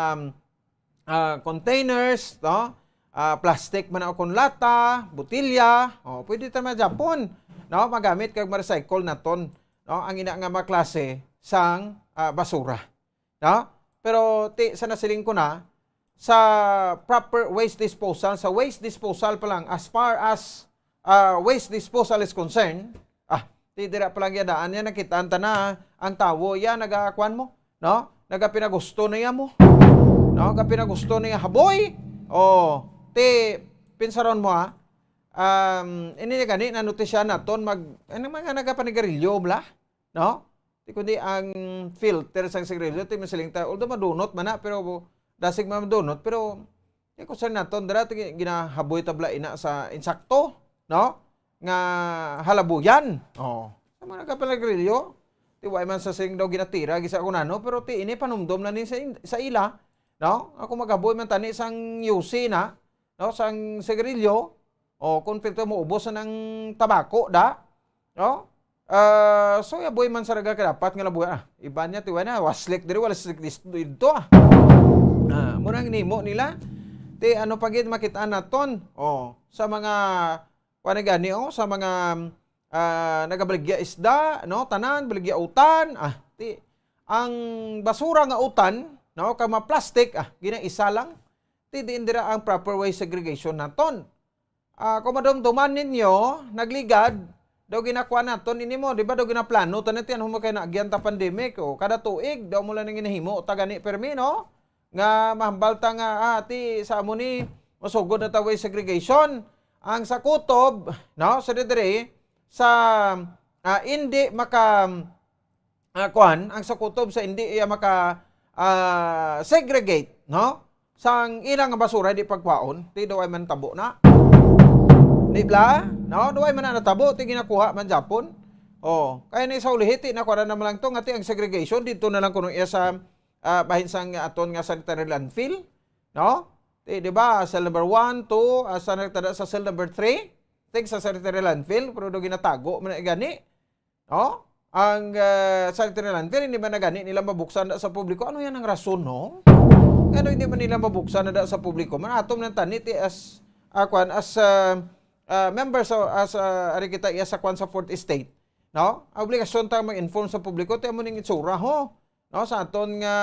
ah, containers, no? Ah, plastic man o kon lata, botelya, oh, pwede ta man gyapon, no? Magamit kag ma-recycle naton, no? Ang ina nga mga klase sang, ah, basura, no? Pero ti, sa nasiling ko na, sa proper waste disposal, sa waste disposal pa lang, as far as, ah, waste disposal is concerned, ah, ti dira pa lang yadaan niya, nakitaan ta na ang tawo, ya, nagakuan mo, no? Nagapinagusto na ya mo, no? Nagapinagusto na ya haboy. Oh, ti, pinsaron mo, ha? Um, ini gani na notisya naton mag, ano, mga nagapanigarilyo, bla? No? Ti kundi ang filter sang sigarilyo, ti masiling ta, although madunot man na, pero dasig man madunot, pero ti concern naton dira, ti ginahaboy ta bala ina sa insakto, no? Nga halabuyan. Oh. Sa mga nagapanigarilyo, ti wa man sa sing daw ginatira, gisa ko nano, pero ti ini panumdom na ni sa, in-, sa ila, no? Ako maghaboy man tani sang yusi na, no? Sang sigarilyo, o kung pito mo ubos na ng tabako, da? No? Ah, so, yaboy man sa raga ka dapat nga labuyan. Ah, iba niya, tiwa na, waslik diri, wala slik dis-, dito, ah. Ah, murang nimo nila. Ti, ano pa gid makita naton? Oh, sa mga, kuwan gani, oh, sa mga, ah, nagabaligya isda, no? Tanan, baligya utan. Ah, ti, ang basura nga utan, no? Kag mga plastic, ah, gina isa lang. Ti, diin dira ang proper waste segregation naton. Ah, kung madumduman ninyo, nagligad, daw ginakuha naton ini mo, di ba daw ginaplano ta na ti, ano mo kay naagyan ta pandemic, o kada tuig, daw mo lang nang ginahimo ta gani permi, no? Nga mahambal ta nga, ah, ti, sa amo ni, masugod na ta way segregation. Ang sa kutob, no, sa didiri, sa, ah, hindi maka, ah, kuan, ang sa kutob sa hindi iya maka, ah, segregate, no? Sang ila nga basura di pagkwaon, ti daw ay man tabo na. Di bla? No? Daw ay man na natabo, ti ginakuha man Japon. Oh, kaya ni sa ulihi, ti nakuha na naman lang to, nga ti ang segregation, dito na lang kuno iya sa, ah, bahin sang aton nga sanitary landfill, no? Ti, di ba, cell number one, two, ah, sa nagtada sa cell number three, tig sa sanitary landfill, pero do ginatago man na gani. No? Ang, ah, sanitary landfill, hindi man na gani nila mabuksan da sa publiko. Ano yan ang rason, no? Ano hindi man nila mabuksan na da sa publiko? Man, atom ng tanit, eh, as, ah, kwan, as, ah, ah, members of, as, ah, ari kita iya sa kwan sa fourth estate, no? Ang obligasyon ta mag-inform sa publiko, ti amo ning itsura, ho. No, sa aton nga,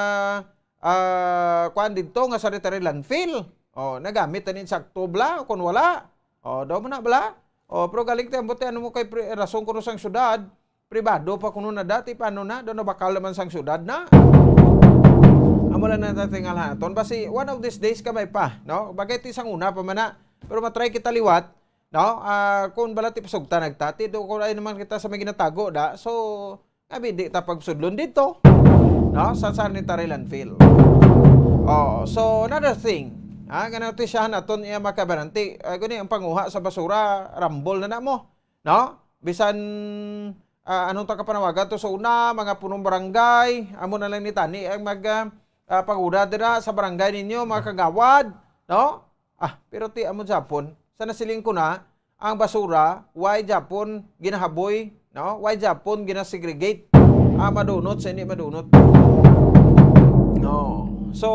ah, kwan didto nga sanitary landfill. O, nagamit ani insakto bala o kon wala. O, daw mo na bala. O, pero galing ti ambot ti ano mo kay pri-, rason kuno sang syudad, pribado pa kuno na dati, paano na? Daw nabakal naman sang syudad na. Amo lang na tatingalhaton. Basi, one of these days kamay pa, no? Bagay ti sang una pa man na. Pero matry kita liwat, no? Ah, kung bala ti pasugta nagtati, do ko ay naman kita sa may ginatago da. So, abi di ta pagsudlon dito, no? Sa sanitary landfill. Oh, so another thing, ah, nga notisyahan naton iya makabaranti, ah, guni ang panguha sa basura, rambol na namo, no? Bisan, ah, anong ta kapanawagan to sa una, mga punong barangay, amo na lang ni tani ang mag, ah, ah, paguda dira sa barangay ninyo, mga kagawad, no? Ah, pero ti amo japon, sa nasiling ko na, ang basura, way japon ginahaboy, no? Way japon ginasegregate ang madunot sa hindi madunot. No. So,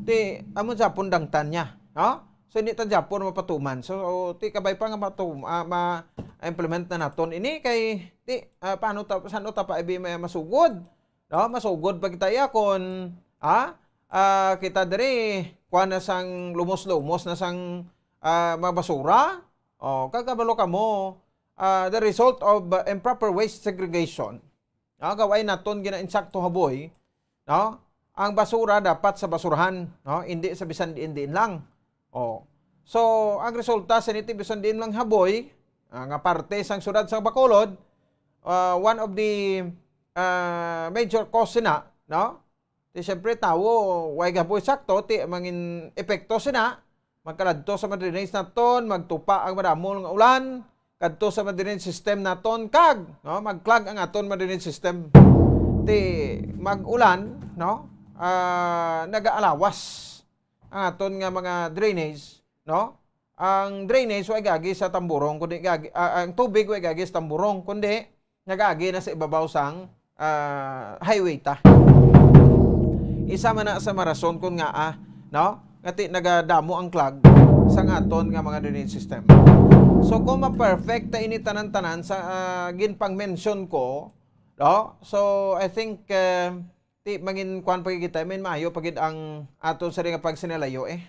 ti amo japon dangtan niya, no? So, hindi ta japon mapatuman. So, ti kabay pa nga matum-, ah, ma-implement na naton ini kay ti, ah, paano ta, saan ta pa ibi may masugod? No, masugod pa kita iya kon, ha? Ah, kita diri, kuha na sang lumos-lumos na sang, ah, mga basura. O, kagabalo kamo, ah, the result of, ah, improper waste segregation. No, gaway naton gina-insakto haboy, no? Ang basura dapat sa basurahan, no? Hindi sa bisan diin-diin lang. O. So, ang resulta sa niti bisan diin lang haboy, ah, nga parte sang syudad sa Bacolod, ah, one of the, ah, major cause sina, no? Ti siyempre, tawo, way gapoy sakto, ti mangin epekto sina, magkaladto sa mga drainage naton, magtupa ang madamo nga ulan, kadto sa mga drainage system naton, kag, no, mag-clog ang aton mga drainage system. Ti mag-ulan, no, ah, nagaalawas ang aton nga mga drainage, no? Ang drainage way gagi sa tamburong, kundi gagi, ah, ang tubig way gagi sa tamburong, kundi nagaagi na sa ibabaw sang, ah, highway ta. Isa man na sa marason kun ngaa, no? Nga ti nagadamo ang clog sang aton nga mga drainage system. So, kung ma-perfect ta ini tanan-tanan sa, ah, ginpang-mention ko, no? So, I think, eh, ti mangin kuan pa gid kita, I mean, maayo pa gid ang aton sa nga pagsinalayo, eh.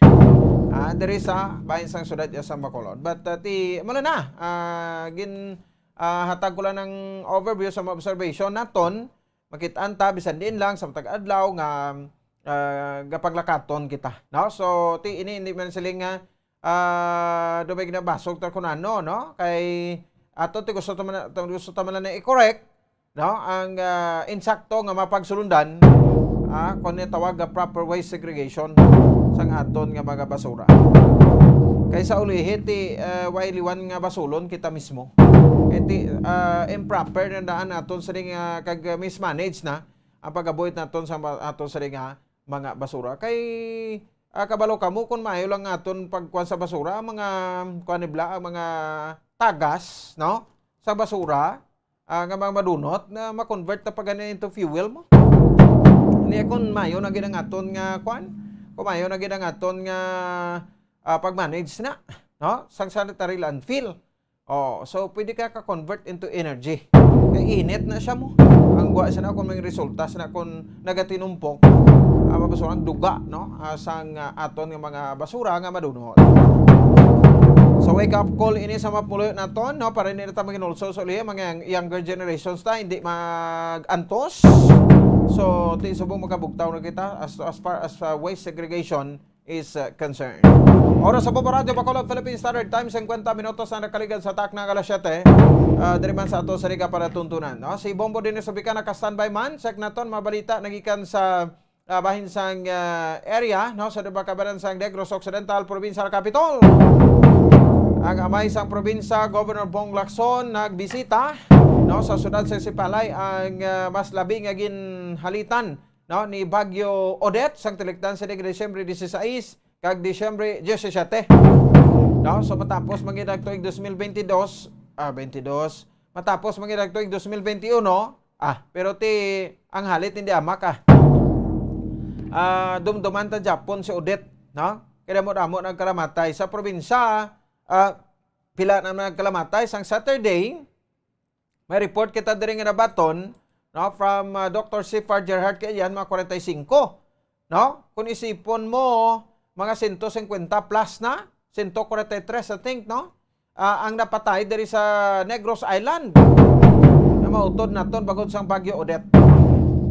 Ah, diri sa bahin sang syudad ya sa Bacolod. But, ah, ti, mula na, ah, gin, ah, hatag ko lang ng overview sa mga observation naton, makit-an ta bisan diin lang sa matag adlaw nga, ah, gapaglakaton kita, no? So, ti ini hindi man siling nga, ah, do may ginabasog ta kun ano, no? Kay ato ti gusto ta man, gusto ta man lang na i-correct, no? Ang, ah, insakto nga mapagsulundan, ah, kung ni tawag nga proper waste segregation sang aton nga mga basura. Kay sa ulihi ti, ah, way liwan nga basulon kita mismo. Kay ti, ah, improper na daan aton sa nga kag mismanage na ang pag-avoid naton sa ma-, aton sa nga mga basura. Kay, ah, kabalo kamo kung maayo lang aton pagkuan sa basura, ang mga, kuan nibla, ang mga tagas, no? Sa basura, ah, nga mga madunot na ma-convert na pa gani into fuel mo. Niya kung maayo na gid ang aton nga, kuan, kung maayo na gid ang aton nga, ah, pag-manage na, no? Sang sanitary landfill. Oh, so pwede ka ka-convert into energy. Kay init na siya mo. Ang gwa siya na kung may resulta siya na kung nagatinumpok, ah, mabasura ang duga, no? Ah, sang, ah, aton nga mga basura nga madunot. So, wake up call ini sa mga pumuloy naton, no? Para hindi na ta manginulso sa uli, mga yang-, younger generations ta, hindi mag-antos. So, ti subong makabugtaw na kita as, as far as, ah, waste segregation is, uh, concerned. Oras sa Bombo Radyo Bacolod, Philippine Standard Time, singkwenta minutos na nakaligad sa takna nga alas siyete. Ah, diri man sa ato sa Riga para tuntunan, no? Si Bombo din sa Bicana ka-standby man. Check naton mabalita nagikan sa, ah, bahin sang, ah, area, no? Sa Debacabana sang Negros Occidental, Provincial Capitol. Ang amay sang probinsya, Governor Bong Lacson, nagbisita, no, sa siyudad sa Sipalay, ang, ah, mas labi nga ginhalitan no, ni Bagyo Odette sang tilikdan sa Disyembre dieciséis kag Disyembre diecisiete. No, so matapos man gid ang tuig dos mil bentidós, ah, bentidós, matapos man gid ang tuig dos mil bentiuno, ah, pero ti ang halit hindi amak, ah. Ah, dumduman ta japon si Odette, no? Kay damo-damo nagkaramatay sa probinsya, ah, pila na man ang kalamatay. Sang Saturday, may report kita diri nga nabaton, no, from, ah, Doctor Sifar Gerhard kay iyan, mga kwarenta y singko, no? Kung isipon mo, mga sento singkwenta plus na, sento kwarenta y tres, I think, no? Ah, ang napatay diri sa Negros Island, na mautod naton bangod sang Bagyo Odette.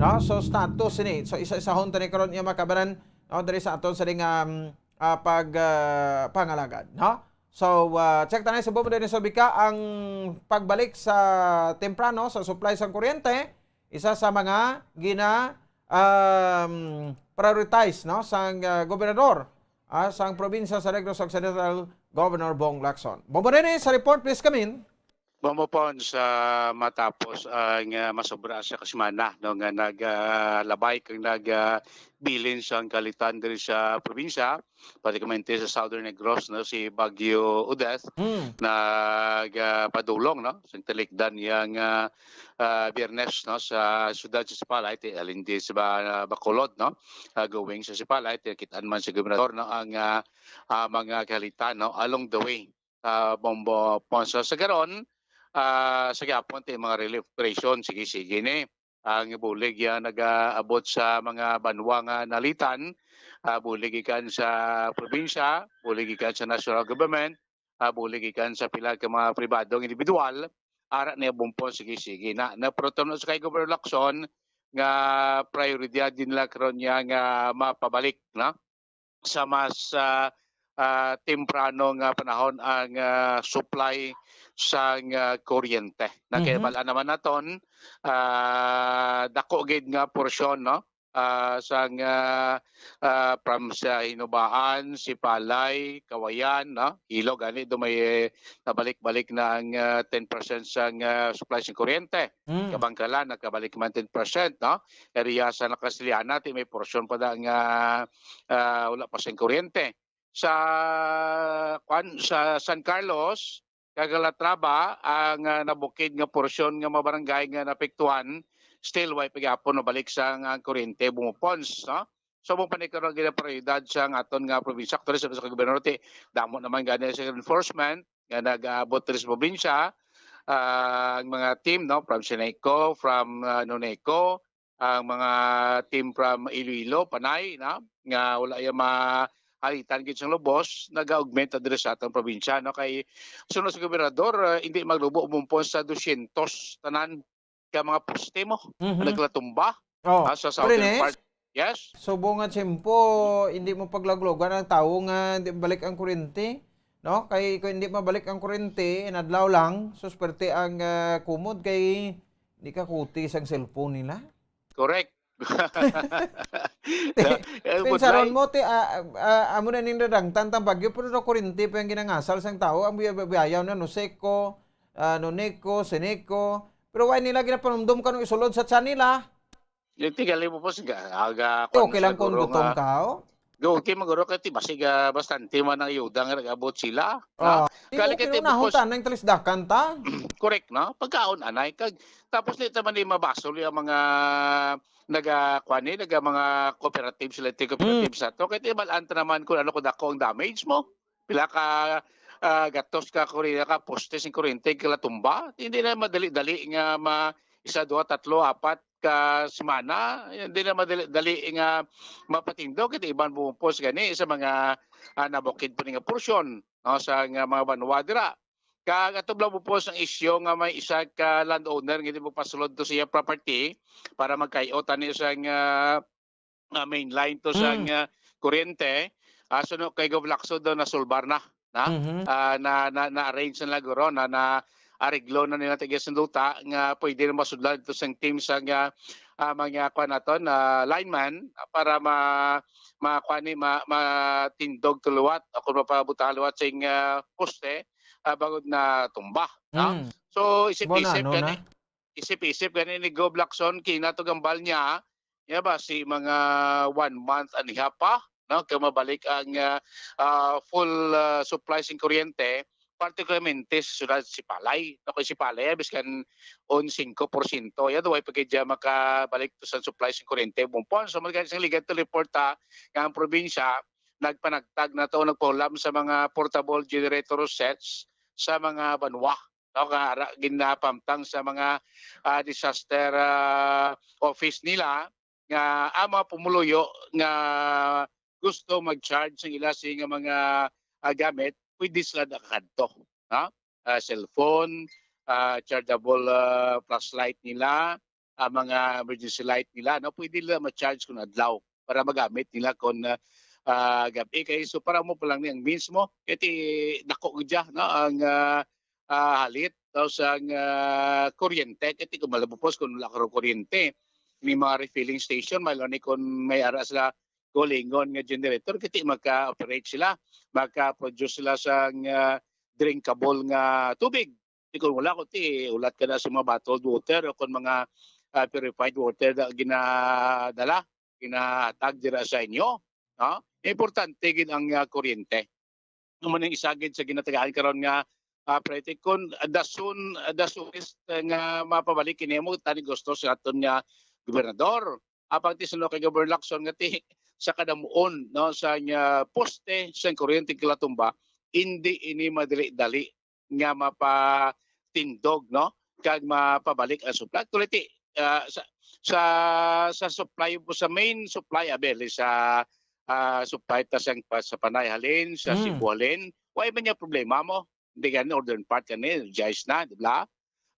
No? So, status ini. So, isa-isahon ta ni karon, iya, mga kabanan, no, diri sa aton sa ring, um, ah, pag, ah, pangalagad, no? So, ah, check ta na sa bubo din sa bika ang pagbalik sa temprano sa supply sang kuryente, isa sa mga gina, um, prioritize, no, sang, ah, gobernador, ah, sang probinsya sa Negros Occidental, Governor Bong Lacson. Bubo din sa report, please come in. Bubo Pons, sa matapos ang, ah, masobra sa kasimana, no, nga nag, ah, labay kag nag, ah, bilin sang kalitan diri sa probinsya, particularmente sa Southern Negros, no, si Bagyo Odette, Mm. nag, ah, padulong, no, sa talikdan yang, ah, ah, Biyernes, no, sa siyudad sa Sipalay, ti-, alin di sa Ba-, Bacolod, no, ah, going sa Sipalay, ti-, kit-an man sa gobernador, no, ang, ah, ah, mga kalitan, no, along the way, ah, Bubo Pons. So, sa karon, ah, sa gihapon, ti mga relief operation, sige-sige ni. Ang bulig yan nagaabot sa mga banwa nga nalitan, ah, bulig gikan sa probinsya, bulig gikan sa national government, ah, bulig gikan sa pila ka mga pribadong individual, ara niya Bubo Pons, sige-sige na. Na, pero tungod sa kay Governor Lacson, nga prioridad din nila karon niya nga mapabalik, no? Sa mas, ah, ah, temprano nga panahon ang, ah, supply sang, ah, kuryente. Mhm. Nakibal-an naman naton, ah, dako gid nga porsyon, no? Ah, sang, ah, ah, from sa Hinubaan, Sipalay, Kawayan, no? Ilog, ani, do may, eh, nabalik-balik na ang, ah, ten percent sang, ah, supply sang kuryente. Mm. Kabangkalan, nakabalik man ten percent, no? Area sa Nakasiliana, ti may porsyon pa da nga, ah, wala pa sing kuryente. Sa, kwan, sa San Carlos, kag Calatrava, ang, ah, nabukid nga porsyon nga mga barangay nga naapektuhan, still, way pa gyapon nabalik sa ang, ang kuryente, Bubo Pons, no? So, mo pa ni karon ginaprioridad sa ang aton nga probinsya. Actually, sa, sa gobernador, ti, damo naman gani sa enforcement nga nag-aabot diri sa probinsya, ah, ang mga team, no, from Seneco, from, ah, Noneco, ang mga team from Iloilo, Panay, no, nga wala yung mahalitan gid sang lubos, nag-augment na diri sa atong probinsya, no, kay sunod sa gobernador, ah, hindi maglubo, Bubo Pons, sa dosyentos tanan ka mga poste mo, Mhm. naglatumba, Oh, ah, sa Pare southern Nes, part. Yes? Subong nga tiyempo, hindi mo paglaglogan ang tawo nga di balik ang kuryente, no? Kay kung hindi mabalik ang kuryente, inadlaw lang, susperte ang, ah, kumod kay di ka kuti sang cellphone nila. Correct. Ti-, Eh, tinsaron budlay. mo, ti, ah, ah, amo na ning dadangtan tang bagyo, pero no kuryente pa yung ginangasal sang tawo, ang biya-, biyayaw na, no Seco, ah, no Neco, Seneco. Pero why nila ginapanumdum ka nung isulod sa tiyan nila? Yung tigali mo po, sige, aga, Eh, kwan okay lang sa kung guro gutom nga. ka, oh. Go, okay, maguro ka, ti, basig, ah, bastante man ang ayuda nga nag-abot sila, Oh, ha? ti, Kali okay, ka, ti, unahon bukos ta, nang talisdakan ta. Correct, no? Pagkaon, anay, kag, tapos, di, taman, di, mabasol yung mga naga, kwan, eh, naga mga cooperative sila, ti, cooperative Mm. sa to. Kaya, ti, balaan ta naman kung ano, kung dako ang damage mo. Pila ka, ah, gatos ka, kuri-, ka poste sing kuryente, kila tumba. Hindi na madali-dali nga ma-, isa, duha, tatlo, apat ka semana. Hindi na madali-dali nga mapatindog. Ito iban bumupos gani sa mga, ah, nabukid pa ni nga porsyon, no, sa nga mga banwa dira. Kag ato bala bupos ang isyu nga may isa ka landowner nga di mo pasulod to siya property para magkayo tani sa nga, ah, main line to sa Mm. nga kuryente. Ah, so, no, kay Gov Lacson daw nasulbar na, na? Mhm. Ah, na, na, na-arrange na lang guro, na, na-areglo na nila, tigis ng duta nga pwede na masudlan ito sang team sa nga, ah, mga, kuwan naton, ah, lineman, ah, para ma-, ma-, kuwan ni, ma-, matindog to liwat o kung mapabutang liwat sing, ah, poste, ah, bangod na tumba, no? Mm. So, isip-isip Bona, no, gani, na? isip-isip gani ni Gov Lacson, kina to gambal niya, niya ba, si mga one month and a half pa, no? Kaya mabalik ang, ah, ah, full, ah, supply sing kuryente, particularmente sa siyudad sa Sipalay. No? Kay Sipalay, ah, biskan on singko porsyento. Yan, way pa gid dyan makabalik to sa supply sing kuryente. Bumpon, so, magkano isang ligat to report, ha, nga ang probinsya, nagpanagtag na to, nagpahulam sa mga portable generator sets sa mga banwa, no, nga ara ginapamtang sa mga, ah, disaster, ah, office nila, nga ang mga pumuluyo nga gusto mag-charge sa ila sing mga, ah, gamit, pwede sila nakakadto, no? Ah, cellphone, ah, chargeable, ah, flashlight nila, ang mga emergency light nila, no? Pwede nila ma-charge kung adlaw para magamit nila kung, ah, ah, gabi. Kay so para mo pa lang ni ang means mo, kay ti dako gud siya, no? Ang, ah, ah, halit, tapos ang, ah, kuryente, kay ti kung malabupos kung wala ka kuryente, may mga refilling station, malo ni kung may ara sila kaugalingon nga generator, kay ti maka-operate sila, maka-produce sila sang, ah, drinkable nga tubig. Di kung wala, kung ti, ulat ka na sa mga bottled water o kung mga, ah, purified water na ginadala, ginahatag dira sa inyo, no? Importante gid ang, ah, kuryente. Amo ning isa gid sa ginatagaan karon nga, ah, priority. Kung the soon, the soonest, ah, nga mapabalik kini mo, tani gusto sa aton nga gobernador. Apang ti suno kay Governor Lacson nga ti sa kadamuon, no, sa nga poste sa kuryente kalatumba, hindi ini madali-dali nga mapatindog, no, kag mapabalik ang supply. Actually, ti, ah, sa, sa, sa supply po, sa main supply, abel, sa, ah, supply ta sa, sa Panay halin, sa Mm. Cebu halin, wala man niya problema mo. Hindi gani, northern part gani, Jais na, di ba?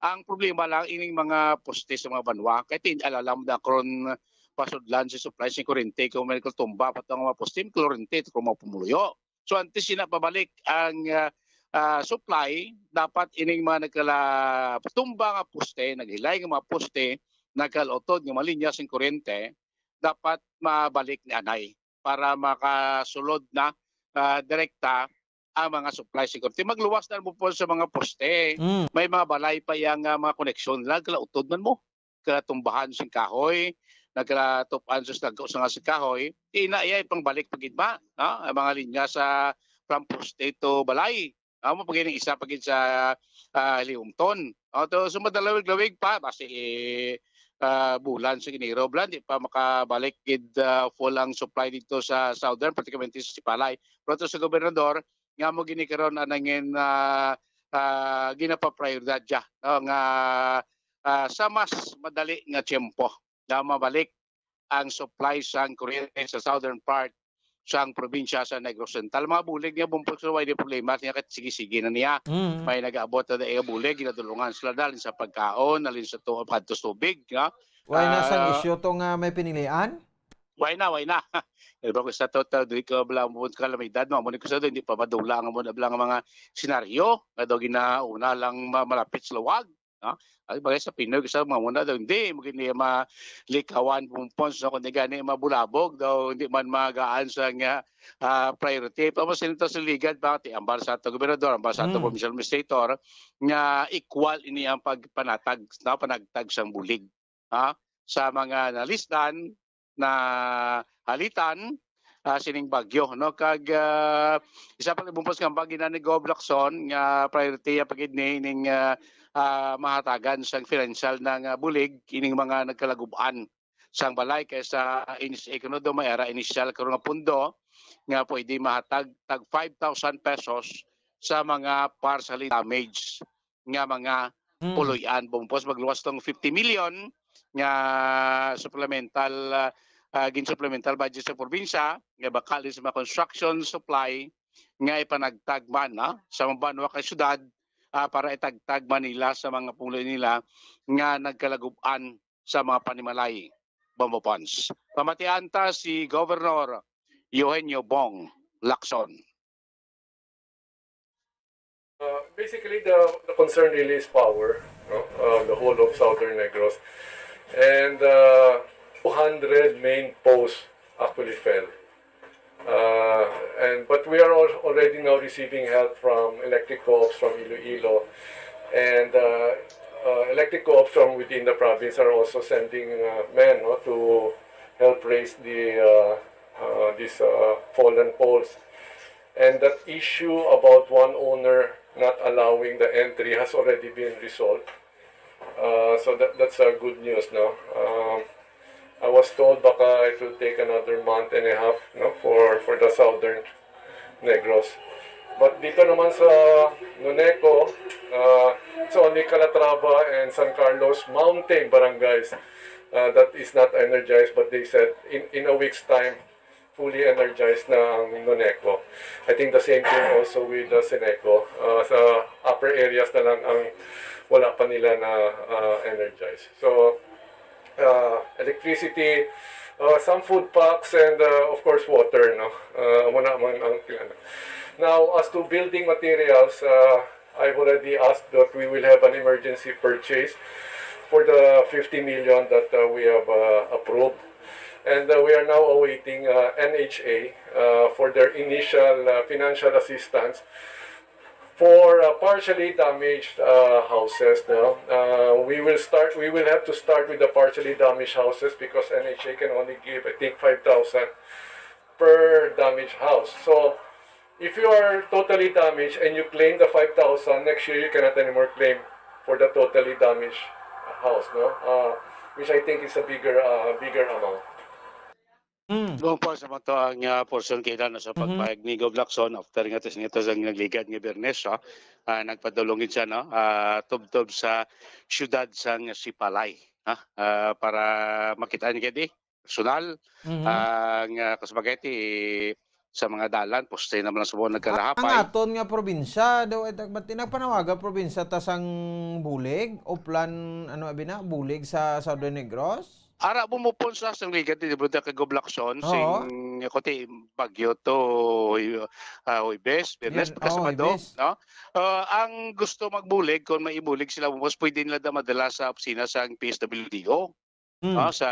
Ang problema lang, ining mga poste sa mga banwa, kay tin-, alalam na karon pasudlan sa supply sa kurente, kung may nagtumba pa tong mga poste, may kurente, ito kung mga pumuluyo. So, antes sina pabalik ang, ah, ah, supply, dapat ining mga nagkala-, tumba nga poste, naghilay nga mga poste, nagkalautod nga mga linya sing kurente, dapat mabalik ni anay para makasulod na, ah, direkta ang mga supply sa kurente. Magluwas na mo po sa mga poste. Mm. May mga balay pa yang, ah, mga koneksyon nila, nagkalautod man mo. Nagkalatumbahan sing kahoy, nagkalatupan sa dagko sa nga sing kahoy. Ina iya ipangbalik pa gid ba, no? Ang mga linya sa from poste to balay. Amo pa gid ang isa pa gid sa, ah, Liumton. O, to, so madalawig-lawig pa, basi, ah, bulan sa Enero, bulan, di pa makabalik gid, ah, full ang supply dito sa Southern, pratikamente sa Sipalay. Pero to sa gobernador, nga mo gini karon anangin, ah, ah, ginapaprioridad siya, no, nga, ah, sa mas madali nga tiyempo na mabalik ang supply sang kuryente sa southern part sang probinsya sa Negros Oriental. Mga bulig niya, bumpog sa way di problema niya, kahit sige-sige na niya. Mm. May nag-aabot na dahil bulig, ginadulungan sila dalin sa pagkaon, dalin sa tu-, pagkatos tubig, no? Why na sang Ah, isyu to nga may pinilian? Why na, why na? Di ba, kung sa to, to, di ka bala mo kalamidad, no? Amo ni ko sa to, hindi pa madula ang amo na bala nga mga senaryo, nga daw ginauna lang ma-, malapit sa luwag, no? Ay, bagay sa Pinoy, sa mga muna daw, hindi, mo gini malikawan, pumpons, no? Kundi gani mabulabog daw, hindi man magaan sa nga, ah, priority. Pa mo sinito sa ligad, ba, ti, ambal sa ato gobernador, ambal sa ato Hmm. provincial administrator, nga equal ini ang pagpanatag, no? Panagtag sang bulig, ha? Sa mga nalisdan, na halitan, ah, sining bagyo, no? Kag, ah, isa pa bumpos nga bagi na ni Gov Lacson nga priority pa gid ni ning, ah, ah, mahatagan sang financial na nga bulig ining mga nagkalagub-an sang balay kay sa N H A kuno daw may ara initial karon nga pundo nga pwede mahatag tag five thousand pesos sa mga partially damaged nga mga Mm. puloy-an. Bumpos magluwas tong fifty million nga supplemental, ah, ah, gin-supplemental budget sa probinsya, nga bakal din sa mga construction supply nga ipanagtag man, ah, sa mga banwa kay syudad, ah, para itagtag man nila sa mga puloy nila nga nagkalagub-an sa mga panimalay, Bombo Pons. Pamatian ta si Governor Eugenio Bong Lacson. Uh, basically, the, the concern really is power, no? Uh, the whole of Southern Negros. And, uh, two hundred main posts actually fell. Uh, and, but we are al-, already now receiving help from electric co-ops from Iloilo. And, uh, uh, electric co-ops from within the province are also sending, uh, men, no, to help raise the, uh, uh, these, uh, fallen poles. And that issue about one owner not allowing the entry has already been resolved. Uh, so that, that's a good news, no? Um, I was told baka it will take another month and a half, no, for, for the Southern Negros. But dito naman sa Noneco, uh, it's only Calatrava and San Carlos Mountain barangays uh, that is not energized, but they said in, in a week's time, fully energized na ang Noneco. I think the same thing also with the Seneco. Uh, sa upper areas na lang ang wala pa nila na uh, energized. So, uh, electricity, uh, some food packs, and uh, of course water, no? Uh, muna man ang kailangan. Now, as to building materials, uh, I've already asked that we will have an emergency purchase for the fifty million that uh, we have uh, approved. And uh, we are now awaiting uh, N H A uh, for their initial uh, financial assistance for uh, partially damaged uh, houses. No? Uh, we will start, we will have to start with the partially damaged houses because N H A can only give, I think, five thousand per damaged house. So, if you are totally damaged and you claim the five thousand, next year you cannot anymore claim for the totally damaged house, no? Uh, which I think is a bigger, uh, bigger amount. Mm. Doon po sa mga to ang uh, portion kita na sa Mhm. pagpahayag ni Gov Lacson after nga tis nito sa nagligad nga Biyernes, ha? Ah, nagpadulong gid siya, no? Ah, tubtob sa siyudad sang Sipalay, ha? Ah, para makita niya di personal Mhm. ang uh, kasbagay ti sa mga dalan, poste naman lang sa buwan Ang nagkalahapay. aton nga probinsya, daw ay tagmati nagpanawaga probinsya ta sang bulig, Oplan, ano abi na, bulig sa Southern Negros? Ara mo mo pon sa sang ligat ni Dibro ka Goblakson, Oo. sing ako ti Bagyo to Huy- ah, Huwebes, Biyernes, Biyernes, pagka oh, Sabado, Huwebes. no? Ah, ang gusto magbulig, kung may ibulig sila, mas pwede nila da madala sa opisina sa P S W D O. Mm. No? Sa,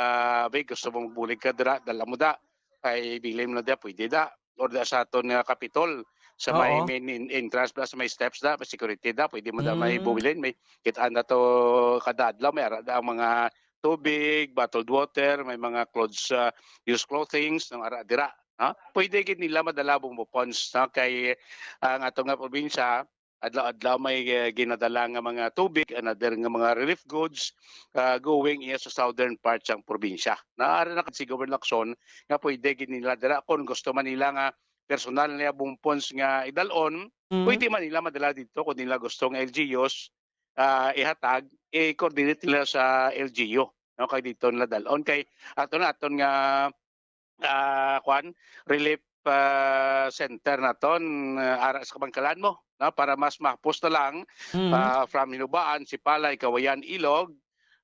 "Bay, gusto mo magbulig ka dira, dala mo da. Kay bilin mo na da, pwede da." Or da sa aton nga Kapitol, sa may Oo. main in- entrance da, sa may steps da, may security da, pwede mo da may Mm. bubilin. May kitaan na to kada adlaw, may ara da ang mga tubig, bottled water, may mga clothes, ah, used clothings, nang ara dira. No? Pwede gid nila madala bumbo ponds, no? Kay ang ato nga probinsya, adlaw-adlaw may eh, ginadala nga mga tubig, another nga mga relief goods, ah, going iya sa southern part sang probinsya. Naara na si Governor Lacson nga pwede gid nila dira kung gusto man nila nga personal niya bumbo ponds nga idalon, Mm. pwede man nila madala dito kung nila gusto nga L G Us, ah, ihatag, i-coordinate nila sa L G U, no? Kay dito nila dalon kay ato na aton nga ah, kwan, relief ah, center naton ah, ara sa kabangkalan mo, no? Para mas mahapos na lang Mm. ah, from Hinubaan, Sipalay, Kawayan, Ilog,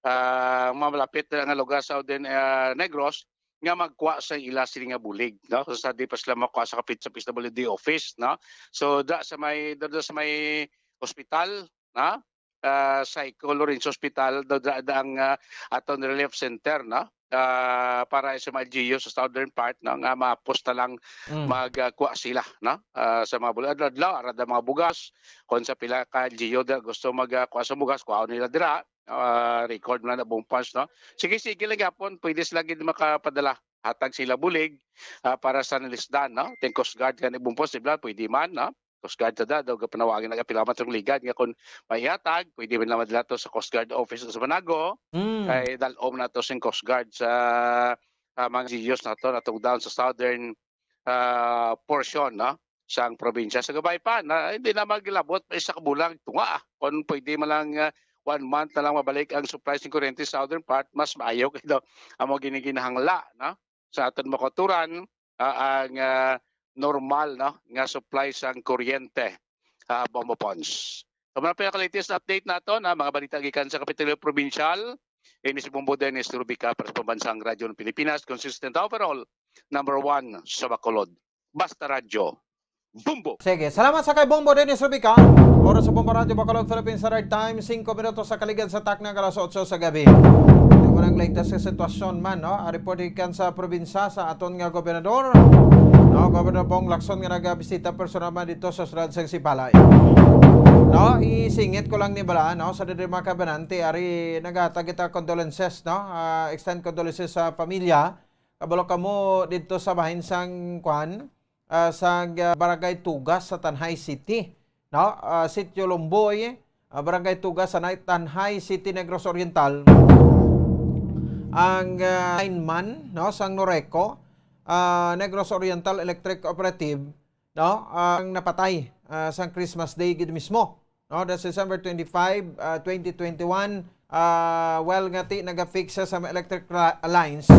ah, mga malapit na nga lugar sa Southern ah, Negros nga magkuha sa ila sini nga bulig, no? So, sa di pa sila makuha sa kapit sa P S W D office, no? So, da sa may da, da sa may hospital, no? Ah, Psycho Lorenzo Hospital, da, da, da ang ah, aton relief center, no? Ah, para sa mga L G U sa southern part, no? Nga mapos na lang Mm. magkuha sila, no? Ah, sa mga bulan adlaw, ara da mga bugas, kung sa pila ka L G U da gusto magkuha sa bugas, kuha nila dira. Ah, record na na bumbo ponds, no? Sige, sige lang yapon, pwede sila gid makapadala. Hatag sila bulig ah, para sa nalisdan, no? Ting Coast Guard gani bumbo ponds, di ba? Pwede man, no? Coast Guard ta da, daw gapanawagan nagapila man tong ligad nga kung maihatag, pwede man naman dila to sa Coast Guard office sa Manago, Mm. kay dalom na to sing Coast Guard sa ah, mga L G Us nato, natong down sa southern ah, portion, no? Sang probinsya. Sa gabay pa, na, hindi na maglabot pa isa ka bulan tunga. Ah. Kung pwede man lang ah, one month na lang mabalik ang supply sa kuryente sa southern part, mas maayo kay daw amo giniginahangla, no? Sa aton mga kauturan, ah, ang ah, normal, no, nga supply sang kuryente, ah, bumbo ponds. So, mga pinaka-latest update nato na mga balita gikan sa Kapitolyo Provincial, ini si Bumbo Dennis Rubica para sa Pambansang Radyo ng Pilipinas, consistent overall, number one sa Bacolod. Basta Radyo, Bumbo! Sige, salamat sa kay Bumbo Dennis Rubica. Oras sa Bumbo Radyo Bacolod, Philippine Standard Time, singko minutos sa kaligad sa takna nga alas otso sa gabi. Ito mo ang latest sa sitwasyon man, no? Ang report gikan sa probinsya sa aton nga gobernador, no? Gobernador Bong Lacson nga nagabisita personal man dito sa siyudad sang Sipalay. No, isingit ko lang ni bala, no, sa diri mga kabanante, ari naghatag kita condolences, no? Ah, extend condolences sa pamilya. Kabalo kamo dito sa bahin sang kwan, ah, sa ah, Barangay Tugas sa Tanjay City, no? Ah, Sitio Lumboy, ah, Barangay Tugas sa Tanjay City, Negros Oriental. Ang ah, lineman, no, sang Noreco, ah, Negros Oriental Electric Cooperative, no, ang napatay ah, sang Christmas Day gid mismo, no? That's December twenty-five, ah, twenty twenty-one. Ah, well, nga ti naga-fix siya sa mga electric ra-, lines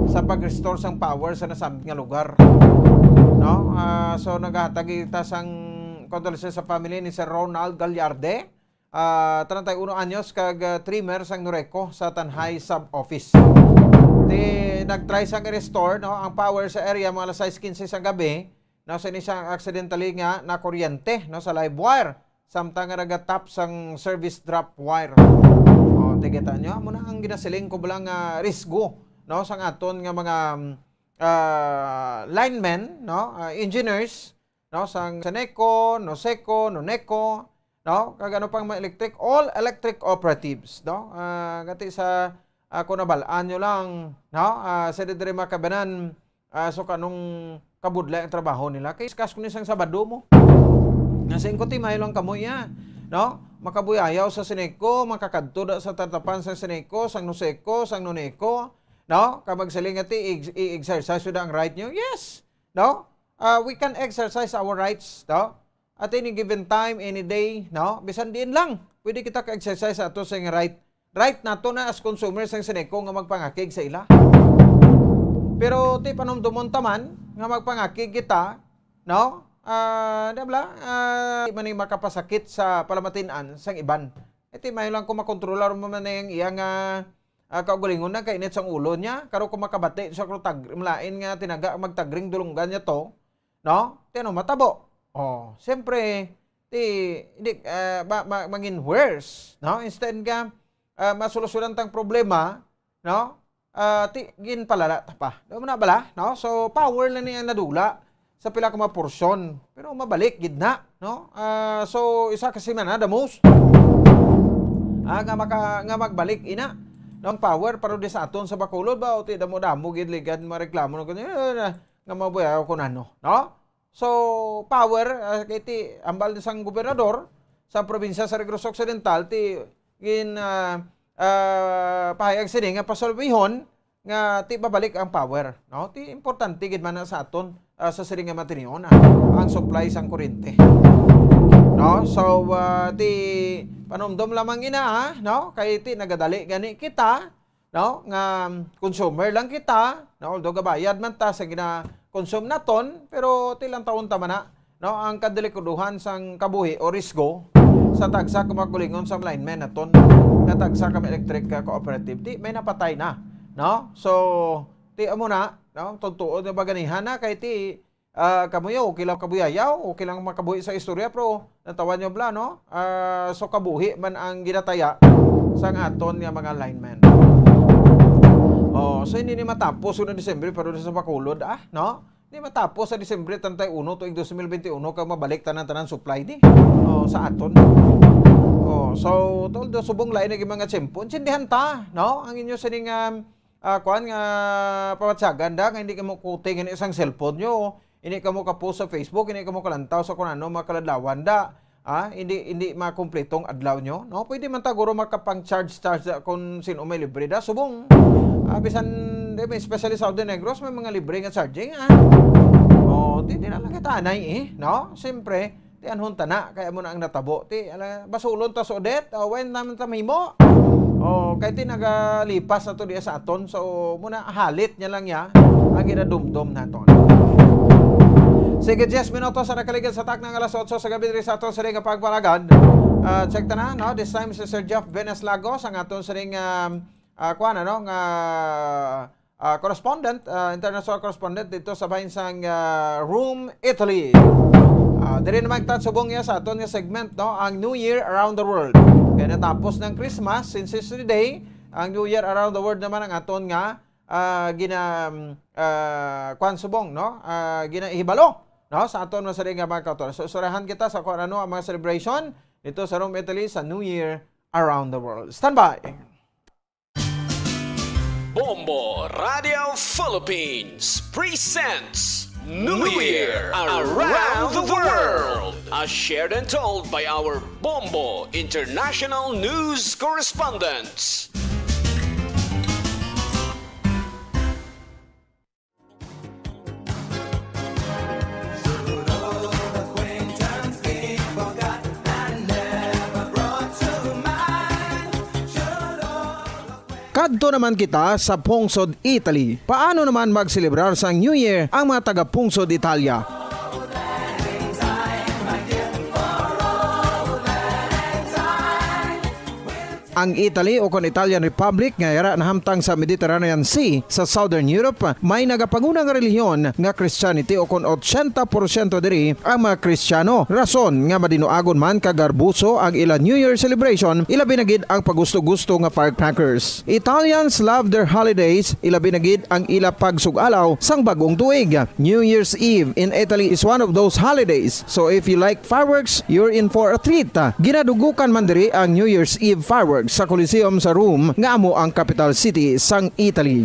sa pag-restore sang power sa nasambit nga lugar, no? Ah, so, nagahatag kita sang condolences sa family ni Sir Ronald Gallarde, ah, treinta y uno anyos, kag, ah, trimmer sang Noreco sa Tanjay Sub-Office. Ti nag-try sang i-restore, no, ang power sa area mga alas sais quince sang gabi, no, sa ini sang accidentally nga nakuryente, no, sa live wire, samtang nga nagatap sang service drop wire. O, ti kita nyo, amo na ang ginasiling ko bala nga risgo, no, sang aton nga mga, ah, linemen, no, ah, engineers, no, sang Seneco, Noseco, Noneco, no, kag ano pang mga electric, all electric operatives, no? Ah, gati sa, ah, kung nabal-an nyo lang, no? Ah, sa diri mga kabanan, ah, so kanong kabudlay ang trabaho nila. Kay iskas ko ni sang Sabado mo. Nasa ko ti mayo lang kamo iya, no? Makabuyayaw sa Seneco, makakadto da sa tatapan sa Seneco, sang Noseco, sang Noneco, no? Kag magsiling nga ti, i-, i-exercise da ang right nyo. Yes, no? Ah, we can exercise our rights, no? At any given time, any day, no? Bisan diin lang, pwede kita ka-exercise sa ato sa right. Right nato na as consumer sang Seneco nga magpangakig sa ila. Pero ti panumdumon ta man nga magpangakig kita, no? Ah, di ba? Ah, di man ni makapasakit sa palamatin-an sang iban. Iti mayo lang kung makontrolar mo man ang iya nga, ah, kaugalingon na kainit sang ulo niya. Karo kung makabati sa krutag, malain nga tinaga magtagring dulunggan niya to, no? Ti ano matabo? Oh, siyempre, ti, hindi, ah, ma-, ma-, mangin worse, no? Instead nga, ah, masolusyonan tang problema, no? Ah, ti, ginpalala ta pa. Di mo na bala, no? So, power lang niya nadula sa pila ka mga porsyon. Pero mabalik gid na, no? Ah, so, isa ka semana, the most. Ah, nga maka-, nga magbalik ina. No, ang power, pero di sa aton sa Bacolod ba? O ti, damo-damo gid ligad mareklamo na kuno, eh, na, nga mabuyaw ko nano, no? So, power, ah, kay ti, ambal sang gobernador sa probinsya sa Negros Occidental, ti, gin, ah, ah, pahayag sini nga pasulbihon nga ti babalik ang power, no? Ti importante gid man na sa aton, ah, sa sini nga matinion, ah, ang supply sang kuryente. No? So, ah, ti panumdom lamang ina, ah, no? Kay ti nagadali gani kita, no? Nga consumer lang kita, no? Although gabayad man ta sa gina-consume naton, pero ti lantawon ta man na, no, ang kadelikaduhan sang kabuhi o risgo sa tagsa ka mga kaugalingon sang linemen naton, nga tagsa ka mga electric, ah, cooperative. Ti may napatay na, no? So, ti amo na, no? Tugtuon nga baganihan na kay ti, ah, kamuyo, okay lang kabuyayaw, okay lang makabuhi sa istorya, pero natawan nyo bala, no? Ah, so kabuhi man ang ginataya sang aton nga mga linemen. Oh, so hindi ni matapos sa Disyembre, pero sa Bacolod, ah, no? Di matapos sa Disyembre treinta y uno tuig dos mil benti uno kag mabalik tanan-tanan supply di, oh, sa aton. Oh, so, although subong lain lagi mga tiyempo, intindihan ta, no? Ang inyo sining, um, ah, kuan nga pamatsagan da nga hindi kamo kuting ini isang cellphone nyo, hindi kamo ka-post sa Facebook, hindi kamo kalantaw sa kung ano mga kaladlawan da. Ah, hindi, hindi makumpletong adlaw nyo, no? Pwede man ta guro makapang-charge, charge da kung sino may libre da. Subong, ah, bisan, di, may especially Southern Negros, may mga libre nga charging, ah. Oh, di, di na lang kita anay, eh, no? Siyempre, ti anhon ta na, kaya mo na ang natabo. Ti, ala, basulon ta sa Odette, oh, when naman ta mahimo? Oh, kay ti nagalipas na to diya sa aton, so, muna, halit niya lang ya, ang ginadumdom naton. Sige, diyes minutos sa nakaligid sa takna nga alas otso sa gabi diri sa aton sining nga pagpalagad. Ah, check ta na, no? This time si Sir Jeff Venus Lagos, ang aton sining, um, ah, kuan, ano, nga, ah, correspondent, ah, international correspondent dito sa bahin sang, ah, Rome, Italy. Ah, diri naman ta subong niya sa aton nga segment, no? Ang New Year Around the World. Kaya natapos ng Christmas, since yesterday, ang New Year Around the World naman ang aton nga ah, gina-, ah, kuwan subong, no? Ah, ginahibalo, no? Sa aton masari nga mga kautoran. So, istoryahan kita sa kung ano ang mga celebration dito sa Rome, Italy sa New Year around the world. Standby! Bombo Radio Philippines presents New Year Around the World, as shared and told by our Bombo International News Correspondents. Adto naman kita sa pungsod Italy. Paano naman magselebrar sang New Year ang mga taga pungsod Italia? Ang Italy, o kon Italian Republic, nga yara nahamtang sa Mediterranean Sea sa Southern Europe, may nagapanguna nga relihiyon nga Christianity, o kon ochenta porsyento diri ang mga Kristiyano. Rason nga madinuagon man kag garboso ang ila New Year celebration, ilabi na gid ang pagusto-gusto nga firecrackers. Italians love their holidays, ilabi na gid ang ila pagsug-alaw sang bag-ong tuig. New Year's Eve in Italy is one of those holidays. So if you like fireworks, you're in for a treat. Ginadugukan man diri ang New Year's Eve fireworks sa Colosseum sa Rome, nga amo ang capital city sang Italy.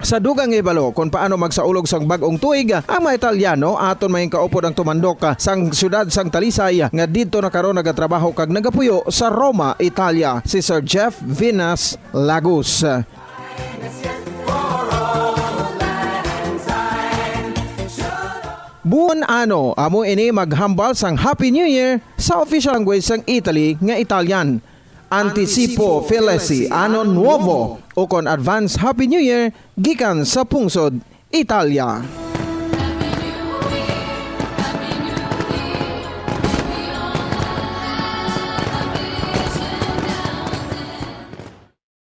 Sa dugang nga hibalo kon paano magsaulog sang bag-ong tuig ang mga Italiano, aton mahingkaupod ang tumandok sang siyudad sang Talisay nga didto na karon nagatrabaho kag nagapuyo sa Roma, Italia, si Sir Jeff Venus Lagos. Buon ano, amo ini maghambal sang Happy New Year sa official language sang Italy nga Italian. Anticipo felice anno nuovo, o kon Advance Happy New Year gikan sa pungsod Italia.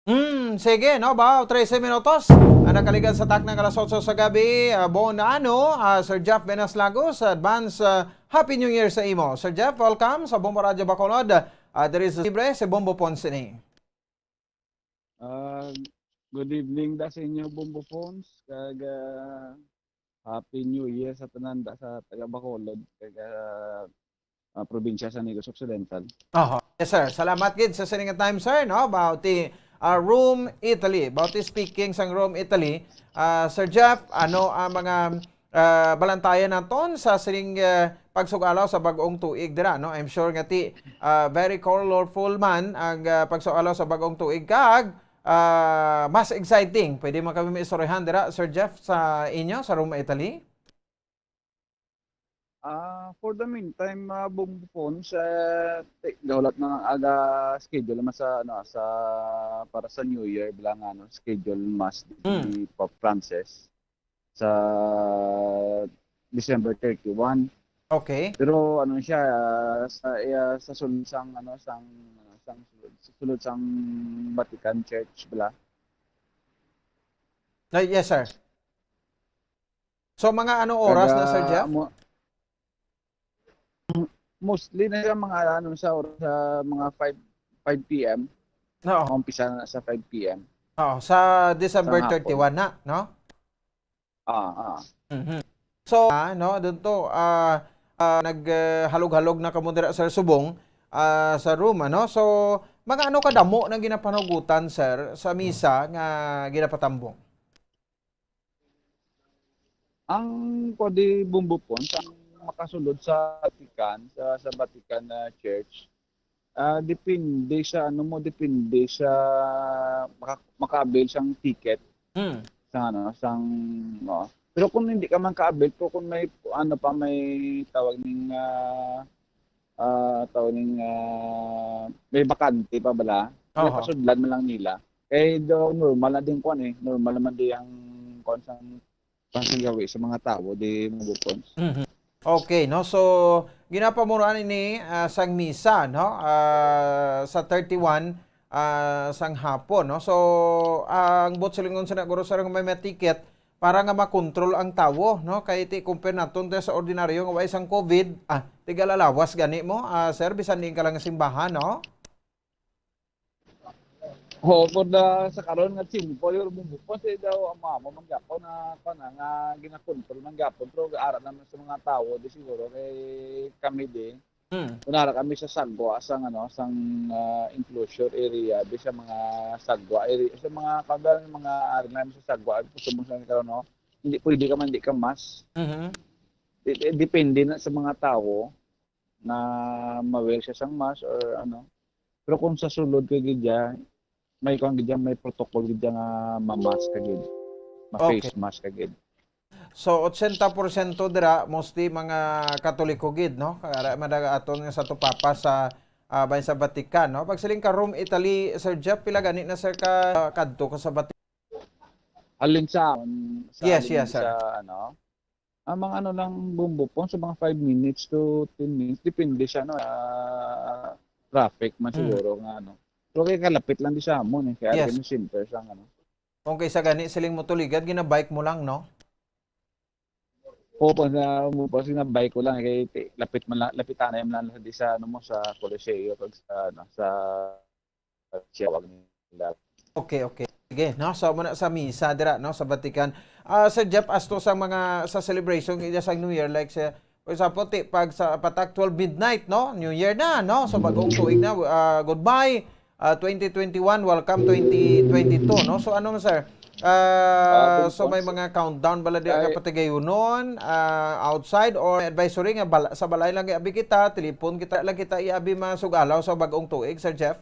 Hmm, sige, no, ba, trese minutos ang nakaligad sa takna nga alas otso sa gabi. Ah, bon, ano, ah, Sir Jeff Venas Lagos, advance, ah, Happy New Year sa imo. Sir Jeff, welcome sa Bombo Radyo Bacolod. Ah, there is libre si Bombo Pons ini. Ah, good evening da sa inyo, Bombo Phones, kag, ah, Happy New Year sa tanan da sa taga Bacolod, kag, ah, ah, probinsya sa Negros Occidental. Aha. Yes, sir. Salamat gid sa sining nga time, sir, no? About the, ah, Rome, Italy. About the speaking sang Rome, Italy. Ah, Sir Jeff, ano ang mga, ah, balantayan naton sa sining, ah, pagsugalaw sa bag-ong tuig dira, no? I'm sure nga ti, ah, very colorful man ang, ah, pagsugalaw sa bag-ong tuig, kag, ah, mas exciting. Pwede man kami maistoryahan dira, Sir Jeff, sa inyo, sa Rome, Italy? Ah, for the meantime, ah, Bombo Phones, ah, ti-, gahulat na ang aga schedule naman sa, ano, sa, para sa New Year, bilang, ano, schedule mass Hmm. ni Pope Francis sa December thirty-one. Okay. Pero, ano siya, ah, sa, ah, sa sulod sang, ano, sang, sang sulod, sa sulod sang Vatican Church, bala. Ah, yes, sir. So, mga anong oras na, Sir Taga Jeff? mo-, mostly na siya mga, ano, sa oras, sa mga five, five P M. Oo. Umpisa na sa five P M. Oo, sa December Sa hapon. thirty-one na, no? Ah, ah. Mhm. So, ah, no, dun to, ah, ah, nag, eh, halog-halog na kamo dira, Sir, subong, ah, sa Rome, ano? So, mga ano kadamo nang ginapanugutan, sir, sa misa nga ginapatambong? Ang, kuwan, di, Bombo Phones, ang makasulod sa Vatican, sa, sa Vatican, ah, Church, ah, depende sa, ano mo, depende sa maka-, maka-avail sang ticket. Hmm. Sa, ano, sang, oo. Pero kung hindi ka man ka-avail, pero kung may, ano pa, may tawag ning, ah, ah, tawag ning, ah, may bakante pa bala, may Oho. pasudlan man lang nila. Kay do, normal na din kuwan eh. Normal naman di ang kuwan sang, sang gawi sa mga tawo, di Bombo Phones. Mhm. Okay, no? So, ginapamunuan ini, ah, sang misa, no? Ah, sa thirty-one, ah, sang hapon, no? So, ang buot silingon sa naguro sa may, may ticket, para nga makontrol ang tawo, no? Kay ti compare naton ti sa ordinaryo nga way sang COVID, ah, tigalalawas gani mo, ah, sir, bisan diin ka lang nga simbahan, no? Ho, for the, sa karon nga tiyempo, yung bumbo po, si daw, ang mga mo, manggapon na, pa na, nga ginakontrol, manggapon, pero ara naman sa mga tawo, di siguro, kay kami di, Hmm. Kunwari kami sa sagwa sang, ano, sang, ah, enclosure area, di sa mga sagwa area, sa mga, kagaya ng mga area namin sa sagwa, gusto mo sa karon, no? Hindi pwede ka man, di ka mask. Mhm. Di-, di-, depende na sa mga tawo na ma-wear siya sang mask or ano. Pero kung sa sulod ka gid dya, may kuwan gid dya, may protocol gid dya nga ma-mask ka gid. Ma-face Okay. mask ka gid. So, ochenta porsyento dira, mostly mga Katoliko gid, no? Kaya man ang aton nga Santo Papa sa, ah, bahin sa Vatican, no? Pagsiling ka Rome, Italy, Sir Jeff, pila gani na, sir, ka kadto ka sa Vatican? Alin sa, sa Yes, alin yes, sir. sa, ano? Ang mga ano lang, Bumbo Pons, sa mga five minutes to ten minutes, depende siya, no? Ah, traffic man Mm. siguro nga, ano. Pero kay kalapit lang di sa amon, eh. Kaya Yes. Center sang, ano. Kung kaysa gani, siling mo tuligad, ginabike mo lang, no? Oo, pag na, mo, pag na bike ko lang, kay ti-, lapit man lang, lapit na lang di sa, ano mo, sa Coliseo, pag sa, ano, sa, sa tawag nila. Okay, okay. Sige, no? So, muna sa misa, dira, no, sa Vatican. Ah, Sir Jeff, asto sa mga, sa celebration, ila sa New Year, like, sa, for example, ti, pag sa patak twelve midnight, no? New Year na, no? So, bagong tuig na, ah, goodbye, ah, twenty twenty-one, welcome twenty twenty-two, no? So, ano, sir? Ah, Ah, so, may Bumbo Pons. mga countdown bala di Ay. nga patigayunon, ah, outside, or advisory nga bala, sa balay lang iabi kita, telepon kita, lang kita iabi masugalaw sa bagong tuig, Sir Jeff?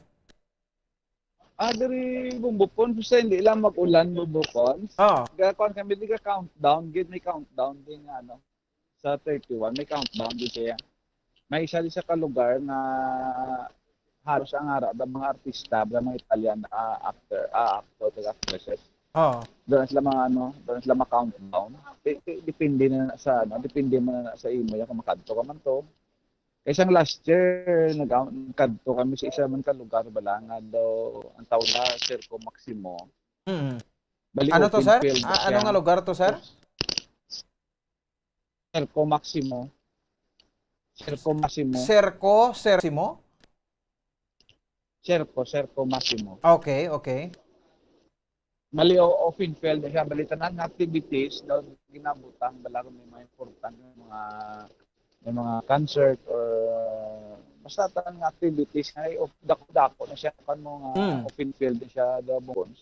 Ah, diri, Bumbo Pons, basta hindi lang mag-ulan, Bumbo Pons. Oo. Ga-, kuwan kami, di ka countdown, gid may countdown din nga, ano, sa thirty-one, may countdown din siya. May isa di sa ka lugar nga halos ang ara, ang mga artista, ang mga Italian, ah, actor, ah, actor, kag actresses. Oo. Doon sila mga, ano, doon sila ma-countdown. Di-, di-, depende na sa, ano, depende mo na sa imo, yan, kung makadto ka man to. Kay sang last year, nag-, nagkadto kami sa isa man ka lugar bala nga daw, ang tawag na Circo Maximo. Mm. Bali, Ano to, open sir? field Ah, ano siya. nga lugar to, sir? Circo Maximo. Circo Maximo. Circo, Circo Maximo? Circo, Circo Maximo. Okay, okay. Bali, o-, open field siya. Bali, tanan nga activities daw ginabutang, bala kung may mga important nga mga, may mga concert or basta tanan nga activities nga, eh, op-, dako-dako na siya, kan mo nga Mm. open field na siya, daw, Bumbo Pons.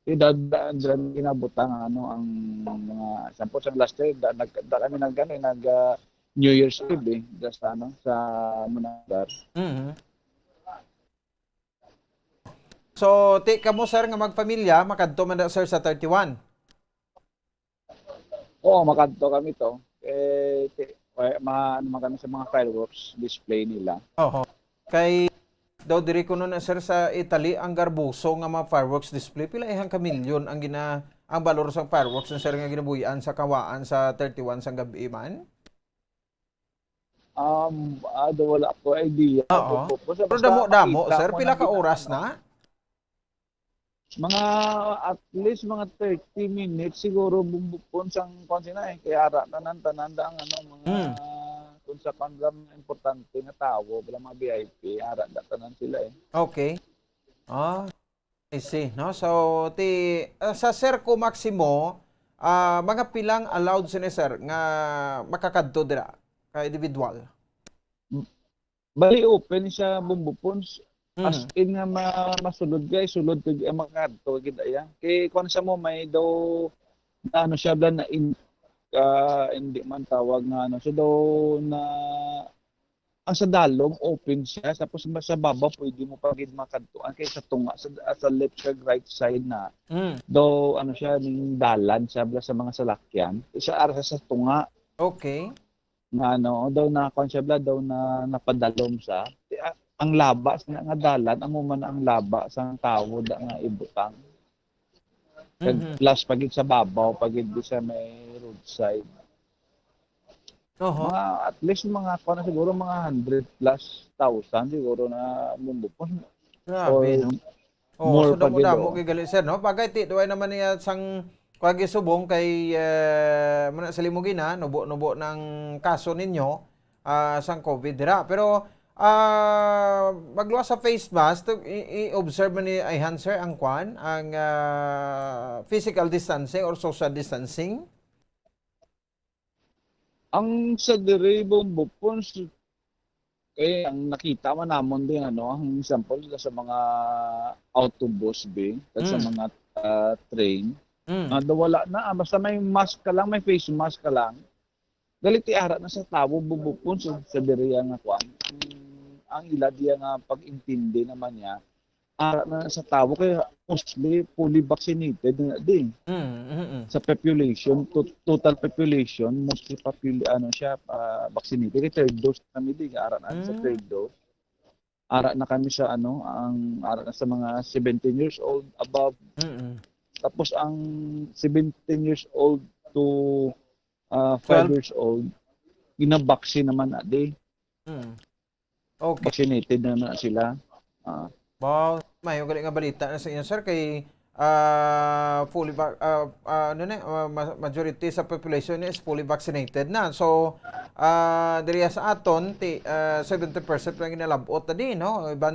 Di da, da, da, ginabutang ang, ano, ang mga, example, sa last year, da, nag-, da kami nag, ano, eh, nag, ah, New Year's Eve, eh, da sa, ano, sa Munagar. Mhm. So, ti, kamo, sir, nga magpamilya, makadto man na, sir, sa thirty-one? Oo, makadto kami to. Eh, ti, eh, ma-, ano man kami sa mga fireworks display nila. Oho. Kay daw diri kuno na, sir, sa Italy ang garboso nga mga fireworks display. Pila ihang ka milyon ang gina-, ang balor sa fireworks na, sir, nga ginabuy-an sa kawaan sa thirty-one sang gab-i man? Um, ah, do, wala ko idea. Oo. Basta Pero damo-damo, makita sir, mo pila na ka gina-, oras ano, na? Mga at least mga thirty minutes siguro, Bumbo Pons, ang kuwan sina, eh. Kaya ara, tanan, tanan da ang, ano, mga Hmm. kung sa kuwan lang, mga importante nga tawo, wala mga V I P, ara da tanan sila, eh. Okay. Ah, I see, no? So, ti, ah, sa Circo Maximo, ah, mga pilang allowed sini, sir, nga makakadto dira ka individual? Bali, open siya, Bumbo Pons. As Mhm. in nga ma-, masulod kay sulod kag ang mga kadto gid iya. Kay kuwan sa mo, may daw na ano siya, bala na in, ah, hindi man tawag nga ano siya daw na, ang sa dalom open siya, tapos ma-, sa baba pwede mo pa gid makadtuan, kay sa tunga, sa, sa left kag right side na Mm. daw ano siya, ning dalan siya, bala sa mga salakyan. Sa ara sa tunga. Okay. Nga ano, daw na, kuwan siya, bala, daw na napadalom sa, ah, ang laba sa nga dalan, amo man ang laba sa tawo da nga ibutang. Kag Mhm. plus pa gid sa babaw, pa gid sa may roadside. Oho. Mga, at least, mga, kuwan na siguro, mga hundred plus thousand siguro na Bumbo Pons. Grabe, Or no? Oo, more so pa gid, damo-damo oh. Kay gali, sir, no? Bagay, ti, duway naman niya sang, kuwan, gisubong kay, eh, muna sa Limugina, nubo-nubo ng kaso ninyo, ah, sang COVID dira. Pero, ah, magluwas sa face mask, to, i-, i-observe man ni Ayhan, sir, ang kuwan, ang, ah, physical distancing or social distancing? Ang sa diri, Bumbo Pons, kay ang nakita man namon din, ano, ang example sa mga autobus, be, at sa Mm. mga, ah, train, Mm. ah, daw wala na, ah, basta may mask ka lang, may face mask ka lang, dali ti ara na sa tawo, Bumbo Pons, sa, sa diri nga kuan. Ang, ang ila diya nga pag-intindi naman niya, ara na sa tawo kay mostly fully vaccinated na di. Mm, mm, mm. Sa population, to-, total population, mostly popul-, ano siya, ah, vaccinated. Kay third dose kami di, ara na sa Mm. third dose. ara na kami sa ano, ang ara na sa mga seventeen years old above. Mm-mm. Tapos ang seventeen years old to ah, five Twelve. years old, ginabaksin naman na di. Mm. Okay. Vaccinated na na sila. Ah, Wow, may gali nga balita na sa inyo, sir, kay ah fully vac- ah, ah, ano ni, ah, ma- majority sa population ni is fully vaccinated na. So, ah diri sa aton ti ah, seventy percent lang ginalabot na di, no? Iban